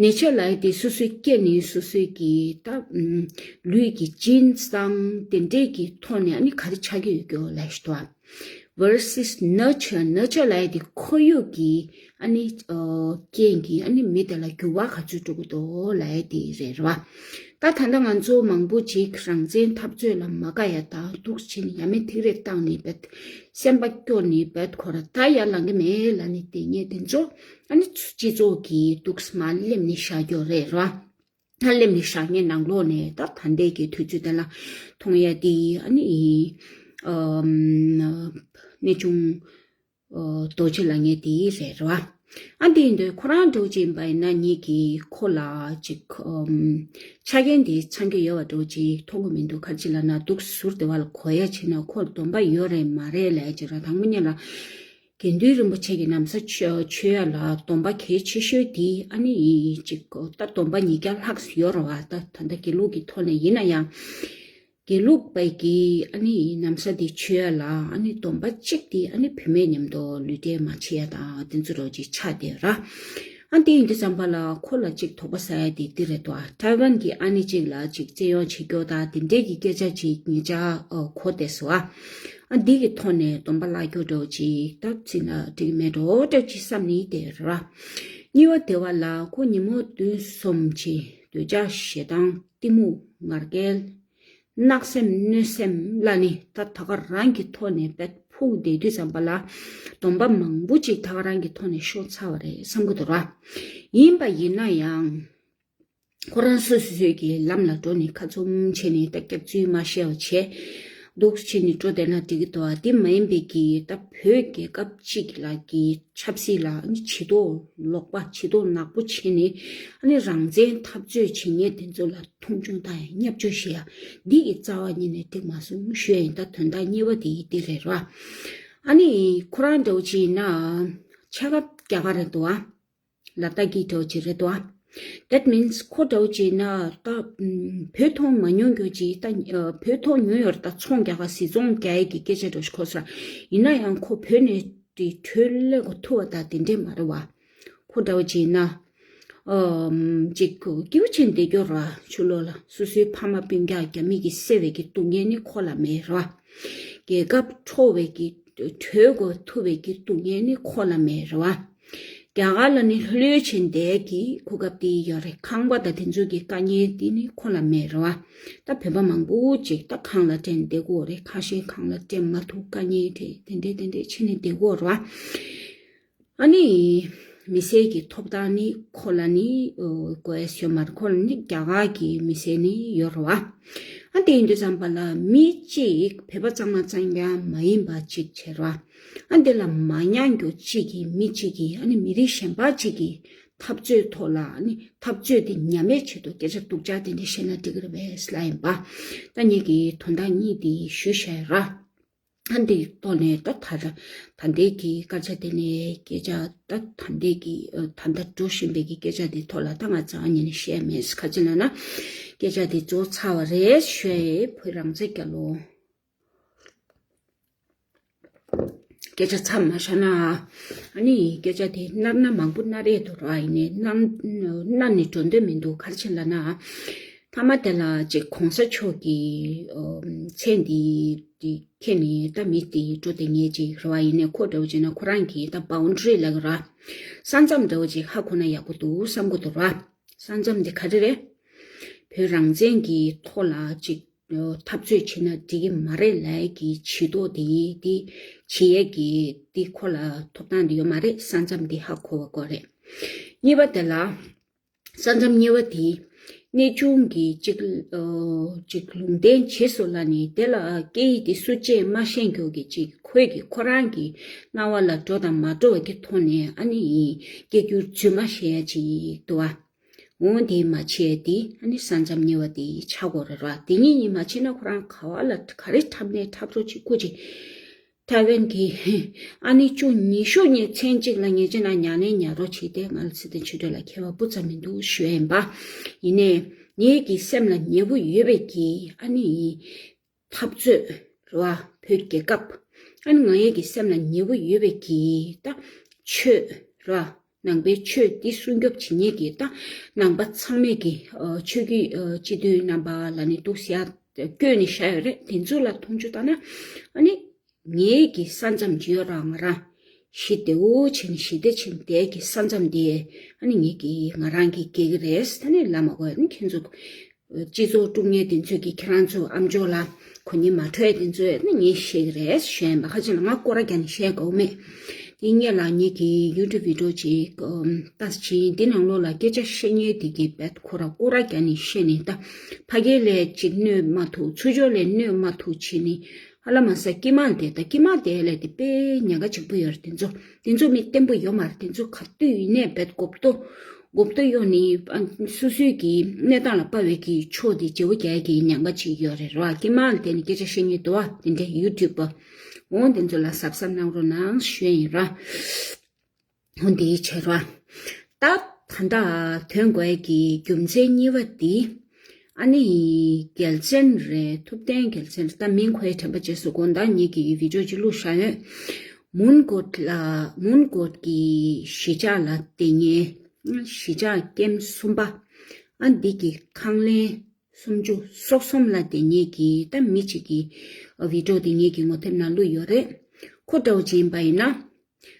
nature ལབ་ཡས་དེ་སོ་སོའི་སྐྱེ་ནས་སོ་སོའི་གི་ད་ཨམ་ལུས་ཀྱི་genes དང་དེ་འདྲས་ཀྱི་ཐོག་ནས་ཨ་ནི་ག་རེ་ཆགས་ཀྱི་ཡོད་ཀྱི་ལབ་ཞིག་འདུག་ཨ། versus nurture, nurture ལབ་ཡས་དེ་ཁོར་ཡུག་གི་ཨ་ནི་ཨ་རྐྱེན་གྱིས་ཨ་ནི་མི་དེ་ལ་འགྱུར་བ་ག་ཚོད་འགྲོ་གི་འདུག་ལབ་ཡས་དེ་རེད་ར། ད་ད་ལྟ་ང་ཚོ་མང་པོ་ཅིག་རང་བཙན་འཐབ་རྩོད་ལ་མ་དགའ་ཡ་དང་འདུག་སེ་བྱས་ནས་ཡ་མེད་ཐིག་རེ་བཏང་ནས་བེད་སེམས་པ་སྐྱོ་ནས་བེད་ཁོ་ར་ད་ཡར་ལངས་ཀྱི་མེད་ལབ་ནས་དེ་ངས་དེ་ཚོ་ཨ་ནི་སྤྱི་ཚོགས་ཀྱི་འདུག་སེ་མར་སླེབས་ནས་བཞག་རྒྱུ་རེད་ར། ད་སླེབས་ནས་བཞག་མཁན་ནང་ལོགས་ནས་ད་ད་ལྟའི་གི་དུས་ཚོད་དེ་ལ་མཐོང་ཡ་དེ་ཨ་ནི་ཨམ་གནས་ཆུང་ཨ་རྡོ་རྗེ་ལབ་མཁན་དེ་རེད་ར། ཨ་འདི་ཡིན་དུས་ཁོ་རང་འདྲ་བོ་ཅིག་ཡིན་པ་ཡིན་ན་ངེད་ཀྱིས་ཁོ་ལ་ཅིག་ཨམ་ཆ་རྐྱེན་དེ་ཚང་གི་ཡོད་པ་འདྲ་བོ་ཅིག་མཐོང་གི་མི་འདུག་ག་རེ་ཅིག་ལབ་ན་འདུག་ཟུར་དེ་བ་ལ་གོ་ཡ་བྱས་ན་ཁོར་སྡོམ་པ་ཡོད་རེད་མ་རེད་ལབ་ཡ་ཅིག་ར། དང་པོ་ཉིད་ལ་དགེ་འདུན་རིན་པོ་ཆེ་གི་ན་བཟའ་མཆོད་མཆོད་ཡ་ལ་སྡོམ་པ་གལ་ཆེ་ཤོས་དེ་ཨ་ནི་ཅིག་ད་སྡོམ་པ་ཉིས་བརྒྱ་ལྷག་ཙམ་ཡོད་རེད་བ། ད་ད་ལྟ་དགེ་ལུགས་ཀྱི་ཐོག་ནས་ཡིན་ན་ཡང་། དགེ་ལུགས་པའི་གི་ཨ་ནི་ན་བཟའ་དེ་མཆོད་ཡ་ལ་ཨ་ནི་སྡོམ་པ་གཅིག་དེ་ཨ་ནི་བུད་མེད་མཉམ་དུ་ལུས་འབྲེལ་མ་བྱེད་ཡ་དང་དེ་ཚོ་རོ་ཅིག་ཆགས་བསྡད་ར། ཨ་དེ་ཡིན་དུས་ཙམ་པ་ལ་ཁོ་ལ་ཅིག་དོགས་པ་ཟ་ཡ་དེ་འདི་རེད་དོ། ཐའེ་ཝན་གྱི་ཨ་ནི་ཅིག་ལ་ཅིག་བཙན་གཡོག་བྱེད་རྒྱུ་དང་དེ་འདྲས་ཀྱི་སྐད་ཆ་ཅིག་ཉེ་ཆར་ཨ་གོ་བསྡད་སོང་ཨ། ཨ་འདི་གི་ཐོག་ནས་སྡོམ་པ་བརླག་རྒྱུ་འདྲ་བོ་ཅིག་ད་ཅིག་ན་འགྲིག་མེད་འགྲོ་འདྲ་ཅིག་བསམ་ནི་དེ་ར། གཉིས་པ་དེ་བ་ལ་ཁོ་ཉིན་མོ་བདུན་གསུམ་ཅིག་འདོད་ཆགས་ཞེ་སྡང་གཏི་མུག་ང་རྒྱལ། གནག་སེམས་གནོད་སེམས་ལ་ནི་ད་ད་ག་རང་གི་ཐོག་ནས་བེད་ཕུག་བསྡད་དུས་ཙམ་པ་ལ་སྡོམ་པ་མང་པོ་ཅིག་ད་ག་རང་གི་ཐོག་ནས་ཤོར་ཚར་བ་རེད་བསམ་གི་འདུག་ར། ཡིན་པ་ཡིན་ན་ཡང་ཁོ་རང་སོ་སོ་སོའི་གི་ལམ་ལ་འགྲོ་ནས་ཁ་བཙུམ་བྱས་ནས་ད་སྐྱག་རྫུན་མ་བཤད་པ་བྱས་འདུག་བྱས་ནས་འགྲོ་བསྡད་ན་འགྲིག་གི་འདུག་ཨ། དེ་མ་ཡིན་པའི་གི་ད་བོད་རྒྱལ་ཁབ་ཅིག་ལ་གི་ཆབ་སྲིད་ལ་ཨ་ནི་བྱི་དོར་ལོག་པ་བྱི་དོར་ནག་པོ་བྱས་ནས་ཨ་ནི་རང་བཙན་འཐབ་རྩོད་བྱེད་མཁན་དེ་ཚོ་ལ་མཐོང་ཆུང་བཏང་ཡ་བརྙས་བཅོས་བྱེད་ཡ་འདི་གི་རྩ་བ་ཉིད་ནས་འགྲིག་མ་སོང་ཞུ་ཡ་ཡིན། ད་དོན་དག་གཉིས་པ་དེ་འདི་རེད་ར། ཨ་ནི་ཁོ་རང་འདྲ་བོ་ཅིག་ཡིན་ན་ཆ་ག་རྒྱ་གར་རེད་འདུག་ཨ། ལ་དྭགས་ཀྱི་འདྲ་བོ་ཅིག་རེད་འདུག་ཨ། That means ཁོ་འདྲ་བོ་ཅིག་ཡིན་ན་ད་ཨམ་བོད་མཐོང་མ་མྱོང་རྒྱུ་ཅིག་ད་ཨ་བོད་མཐོང་མྱོང་ཡོད་རེད། ད་ཚོང་རྒྱག་ག་སྲིད་ཚོང་རྒྱག་ཡས་ཀྱི་སྐད་ཆ་འདྲ་བོ་ཞིག་གོ་སོང་ར། ཡིན་ན་ཡང་ཁོ་བོད་ནས་དེ་བྲོས་སླེབས་དགོས་ཐུག་པ་ད་དེ་འདྲས་མ་རེད་བ། ཁོ་འདྲ་བོ་ཅིག་ཡིན་ན། ཨམ་ཅིག་སྐྱིད་པོ་བྱས་ནས་བསྡད་རྒྱུ་རེད་བ། ཕྱི་ལོགས་ལ་སོ་སོའི་ཕ་མ་སྤུན་ཀྱག་རྒྱ་མི་གིས་བསད་པའི་གི་སྡུག་བསྔལ་ནི་ཁོ་ལ་མེད་རེད་བ། རྒྱལ་ཁབ་འཕྲོག་པའི་གི་བྲོས་དགོས་ཐུག་པའི་གི་སྡུག་བསྔལ་ནི་ཁོ་ལ་མེད་རེད་བ། རྒྱ་གར་ལ་ནི་ལྷོད་ལྷོད་བྱས་ནས་བསྡད་ཀྱི་གོ་སྐབས་དེ་ཡོད་རེད། ཁང་པ་དང་དེ་ཚོའི་གི་དཀའ་ངལ་དེ་ནི་ཁོ་ལ་མེད་རེད་བ། ད་བོད་པ་མང་པོ་ཅིག་ད་ཁང་ལ་སྤྲད་ནས་བསྡད་དགོས་རེད། ཁ་ཞེ་ཁང་ལ་སྤྲད་མ་ཐུབ། དཀའ་ངལ་དེ་དེ་འདྲས་དེ་འདྲས་བྱས་ནས་བསྡད་དགོས་རེད་བ། ཨ་ནི། མི་སེར་གྱི་ཐོབ་ཐང་ནི་ཁོ་ལ་ནི་ཨོ་དགོས་ཡ་ཡོད་མ་རེད། ཁོ་ལ་ནི་རྒྱ་གར་གྱི་མི་སེར་ནི་ཡོད་རེད་བ། ཨ་དེ་ཡིན་དུས་ཙམ་པ་ལ་མི་གཅིག་བོད་པ་གཙང་མ་གཙང་རྐྱང་མ་ཡིན་པ་གཅིག་བྱས་རེད་བ། ཨ་དེ་ལ་མ་མྱངས་རྒྱུ་གཅིག་གིས་མི་གཅིག་གིས་ཨ་ནི་མི་རིགས་གཞན་པ་གཅིག་གི་འཐབ་རྩོད་ཐོག་ལ་ཨ་ནི་འཐབ་རྩོད་དེ་ཉམས་ཡས་ཆེད་དུ་སྐད་ཆ་སྡུག་ཅག་དེ་འདྲ་བཤད་ན་འགྲིག་གི་རེད་པས་ལབ་ཡིན་པ། ད་ངེད་ཀྱིས་དོན་དག་གཉིས་དེ་ཞུས་བཞག་ཡོད་ར། ཨ་འདི་ཐོག་ནས་ད་ད་ད་ལྟའི་གི་སྐད་ཆ་དེ་ནས་སྐད་ཆ་ད་ད་ལྟའི་གི་ད་ལྟ་འགྲོ་བཞིན་པའི་གི་སྐད་ཆ་དེ་ཐོག་ལ་ད་ང་ཚང་ཉིད་ནས་བཤད་མེད་ཁ་ཅིག་ལ་ན་སྐད་ཆ་དེ་རྫོགས་ཚར་བ་རེད་ཞུ་ཡས་བོད་རང་བཙན་རྒྱལ་ལོ། སྐད་ཆ་མཚམས་མ་བཞག་ན། ཨ་ནི་སྐད་ཆ་དེ་སྣར་ན་མང་པོ་སྣར་ཡས་འདུག་ར། ཡིན་ནའི་སྣར་སྣར་ནས་འགྲོ་འདོད་མི་འདུག་ག་རེ་བྱས་ལབ་ན། མཐའ་མ་དེ་ལ་ཅིག་གོང་ས་མཆོག་གི་མཚན་འདི་འདི་ཁྱེར་ནས་ད་མི་དེ་འགྲོ་བསྡད་མཁན་ཅིག་རེད་པ། ཡིན་ནའི་ཁོ་འདྲ་བོ་བྱས་ན་ཁོ་རང་གི་ད་བའུན་ཌ་རི་ལབ་ཀྱི་ར། ས་མཚམས་འདྲ་བོ་ཅིག་ཧ་གོ་ན་ཡག་པོ་འདུག་བསམ་གྱི་འདུག་ར། ས་མཚམས་འདི་ག་རེ་རེད། བོད་རང་བཙན་གྱི་ཐོག་ལ་ཅིག་འཐབ་རྩོད་བྱེད་ན་འགྲིག་གི་མ་རེད་ལབ་ཀྱི་བྱེད་ཐོག་དེ་དེ་བྱེད་ཡས་ཀྱི་དེ་ཁོ་ལ་ཐོབ་ཐང་དེ་ཡོད་མ་རེད། ས་མཚམས་དེ་ཧ་གོ་བ་དགོས་རེད། གཉིས་པ་དེ་ལ། ས་མཚམས་གཉིས་པ་དེ་གནས་ཆུང་གི་གཅིག་གཅིག་ལུང་བསྟན་བྱེད་སོང་ལབ་ནས་དེ་ལ་སྐད་ཡིག་དེ་སུ་གཅིག་མ་ཤེས་མཁན་གྱི་གཅིག་ཁོས་ཀྱི་ཁོ་རང་གི་རྣ་བ་ལ་འགྲོ་དང་མ་འགྲོ་བ་གི་ཐོག་ནས་ཨ་ནི་སྐད་སྒྱུར་རྫུན་མ་བཤད་ཡ་ཅིག་འདུག་བ། འོང་དེ་མ་བྱས་ཏེ་ཨ་ནི་ས་མཚམས་གཉིས་པ་དེ་ཆགས་དགོས་རེད་ར། དེ་གཉིས་གཉིས་མ་བྱས་ན་ཁོ་རང་ག་བ་ལ་ག་རེ་འཁྲབ་ནས་འཁྲབ་རོགས་བྱེད་ཁུ་ཅིག་ཐའེ་ཝན་གྱི་ཨ་ནི་བཅུ་ཉི་ཤུ་གཉིས་མཚན་གཅིག་ལ་ཉེ་ཆེ་ན་ཉག་ནས་ཉག་རོགས་བྱེད་དེ། ང་ལ་ཚེ་བརྟན་ཆོས་སྒྲོན་ལ་ཁྱད་པར་སྤུ་ཙམ་མི་འདུག་ཞུ་ཡ་ཡིན་པ། ཡིན་ནའི་ངེད་ཀྱི་སེམས་ལ་ཉེ་པོ་ཡོད་པའི་གི་ཨ་ནི་འཐབ་རྩོད་རེད་བ། བོད་རྒྱལ་ཁབ་ཨ་ནི་ང་ཡི་གི་སེམས་ལ་ཉེ་པོ་ཡོད་པའི་གི་ད་ཆོས་རེད་བ། ནང་པའི་ཆོས་འདི་སྲུང་སྐྱོབ་བྱེད་མཁན་གྱི་ད་ནང་པ་ཚང་མས་ཀྱི་ཆོས་བརྒྱུད་སྤྱི་འཐུས་རྣམ་པ་ལ་ནི་འདུག་ཟེར་ཡ་བསྐྱོན་ནས་བཞག་ཡོད་རེད། དེ་ཚོ་ལ་མཐོང་ཆུང་བཏང་ན་ཨ་ནི་ངའི་གི་ས་མཚམས་ཅིག་ཡོད་ར། ང་རང་ཞི་བདེ་བོ་བྱས་ནས་ཞི་བདེ་བྱས་ནས་བསྡད་ཀྱི་ས་མཚམས་དེ་ཨ་ནི་ངའི་གི་ང་རང་གི་སྐྱེལ་གི་རེད། ད་ནི་ལབ་མ་དགོས། ཨ་ནི་ཁྱེད་ཚོ་སྤྱི་ཚོགས་དཀྲུག་མཁན་དེ་ཚོས་ཀྱི་ཁྱེད་རང་ཚོ་ཨམ་ཅོག་ལ་གོ་ཉན་མ་འཕྲོད་དེ་ཚོས་ནི་ངས་བཤད་ཀྱི་རེད་ཞུ་ཡིན་པ། ཁ་ཅིག་ལ་ང་སྐོར་ར་རྒྱག་ནས་བཤད་དགོས་མེད། དེ་སྔོན་ལ་ངེད་ཀྱི་ཡུ་ཊུབ་བི་ཌི་ཡོ་ཅིག་ཨམ་ལྟ་བྱས། འདི་ནང་ལོགས་ལ་སྐད་ཆ་བཤད་མཁན་དེ་གི་བེད་ཁོ་ར་སྐོར་ར་རྒྱག་ནས་བཤད་ནས་ད་ཕ་གི་ལ་ཅིག་གནོད་མ་ཐུབ། ཚུར་ཕྱོགས་ལ་གནོད་མ་ཐུབ་བྱས་ནས་ཧ་ལམ་ས་དཀྱིལ་མ་དེ་ད་དཀྱིལ་མ་དེ་ལ་དེ་དཔེ་ཉེན་ཁ་ཆེན་པོ་ཡོད་རེད། དེ་ཚོ་དེ་ཚོ་མི་བརྟན་པོ་ཡོད་མ་རེད། དེ་ཚོ་ག་དུས་ཡིན་ནའི་བེད་གོབ་ཏོ་གོབ་ཏོ་གཡོག་ནི་ཨ་སོ་སོའི་གི་གནས་སྟངས་ལ་དཔའ་བའི་གི་ཕྱོགས་དེ་བརྗེ་བོ་རྒྱག་གི་ཉམས་པ་ཅིག་ཡོད་རེད་ར། ཀྱེ་མ་ལ་དེ་ནི་སྐད་ཆ་བཤད་ཉེ་དུ་བ་དེ་འདྲའི་ཡུ་ཊུབ་པ་འོང་དེ་ཚོ་ལ་གཟབ་གཟབ་གནང་རོགས་གནང་ཞུ་ཡ་ཡིན་ར། འོང་དེའི་ཕྱིར་ར། ད་ད་ལྟ་ཐོན་དགོས་ཀྱི་རྒྱུ་མཚན་གཉིས་པ་དེ་ཨ་ནི་རྒྱལ་མཚན་རེད། ཐུབ་བསྟན་རྒྱལ་མཚན་རེད། ད་མིང་ཁོའི་དྲན་པ་བརྗེད་སོང་། དགོང་དག་ངེད་ཀྱི་བི་ཌི་ཡོ་ཅིག་བླུགས་བཞག་ཡོད། མོན་གྷོ་ལ་མོན་གྷོ་གི་གཞིས་ཆགས་ལ་བསྡད་མཁན་གཞིས་ཆགས་ཀེམ་གསུམ་པ་ཨ་འདི་གི་ཁང་ལན་སུམ་ཅུ་སོ་གསུམ་ལ་བསྡད་མཁན་གྱི་ད་མི་གཅིག་གི་བི་ཌི་ཡོ་དེ་ངེད་ཀྱི་ངོ་དེབ་ནང་བླུགས་ཡོད་རེད། ཁོ་འདྲ་བོ་ཅིག་ཡིན་པ་ཡིན་ན་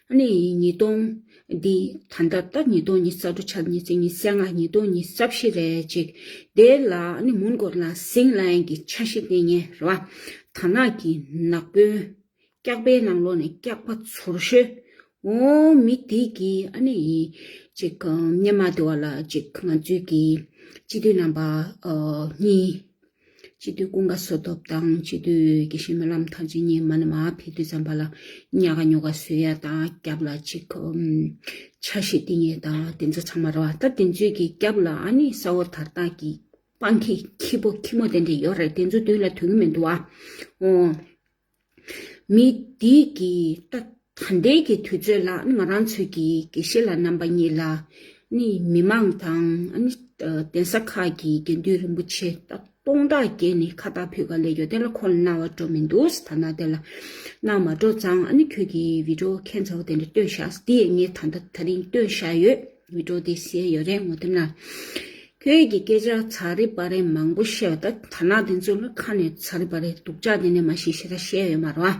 ཨ་ནི་ཉིས་སྟོང་འདི་ད་ལྟ་ད་ཉིས་སྟོང་ཉི་ཤུ་རྩ་དྲུག་ཆ་ཉི་ཤུ་ཉི་ཤུ་རྩ་ལྔ་ཉིས་སྟོང་ཉི་ཤུ་རྩ་བཞི་རེད་ཅིག་དེ་ལ་ཨ་ནི་མོན་གྷོ་ལ་ཟིང་ལ་ཡང་གི་འཆར་གཞི་བཏིང་མཁན་རེད་བ། དར་ནག་གི་ནག་པོའི་སྐྱག་པའི་ནང་ལོགས་ནས་སྐྱག་པ་ཚོར་ཤོས། འོ་མི་དེ་གིས་ཨ་ནི་ཅིག་སྔོན་མ་དེ་བ་ལ་ཅིག་ང་ཚོའི་གི་སྤྱི་འཐུས་རྣམ་པ་གཉིས། སྤྱི་འཐུས་ཀུན་དགའ་བསོད་སྟོབས་དང་སྤྱི་འཐུས་དགེ་བཤེས་སྨོན་ལམ་ཐར་རྗེ་གཉིས་མ་ནས་མར་ཕེབས་དུས་ཙམ་པ་ལ་ཉག་ག་ཉོག་ག་བཟོ་ཡ་དང་རྒྱབ་ལ་ཅིག་འཆར་གཞི་བཏིང་ཡས་དང་དེ་ཚོ་ཚང་མ་རེད་བ། ད་དེ་ཚོའི་གི་རྒྱབ་ལ་ཨ་ནི་ས་འོག་དར་ཐག་གི་སྤང་ཁྱི་ཁྱི་པོ་ཁྱི་མོ་དེ་འདྲ་ཡོད་རེད། དེ་ཚོ་དུས་ལ་དུས་ཀྱི་མི་འདུག་ཨ། འོ། མི་འདི་གི་ད་ད་ལྟའི་གི་དུས་ཚོད་ལ་ང་རང་ཚོའི་གི་དགེ་བཤེས་ལགས་རྣམ་པ་གཉིས་ལ་ནི་མི་མང་དང་ཨ་ནི་གདན་ས་ཁག་གི་དགེ་འདུན་རིན་པོ་ཆེ་ད་སྟོང་ཕྲག་བརྒལ་ནས་ཁ་བཏགས་ཕུལ་ག་སླེབས་ཡོད། དེ་ལ་ཁོ་ལ་སྣང་བ་འགྲོ་མི་འདུག་ད་ན་དེ་ལ་སྣང་མ་འགྲོ་ཙང་ཨ་ནི་ཁྱོད་ཀྱི་བི་ཌི་ཡོ་ཁྱད་མཚར་བོ་དེ་འདྲ་སྟོན་བཞག་དེ་ངས་ད་ད་ད་རིང་སྟོན་བཞག་ཡོད། བི་ཌི་ཡོ་དེ་གསན་ཡོད་རེད། ངོ་དེབ་ན། ཁྱོད་ཀྱི་སྐད་ཆ་ཚ་རེ་པ་རེ་མང་པོ་བཤད་པ་ད་ད་ན་དེ་ཚོ་ལ་ཁ་ནས་ཚ་རེ་པ་རེ་སྡུག་ཅག་དེ་ནས་མ་ཤེས་ཤེས་ར་བཤད་ཡོད་མ་རེད་བ།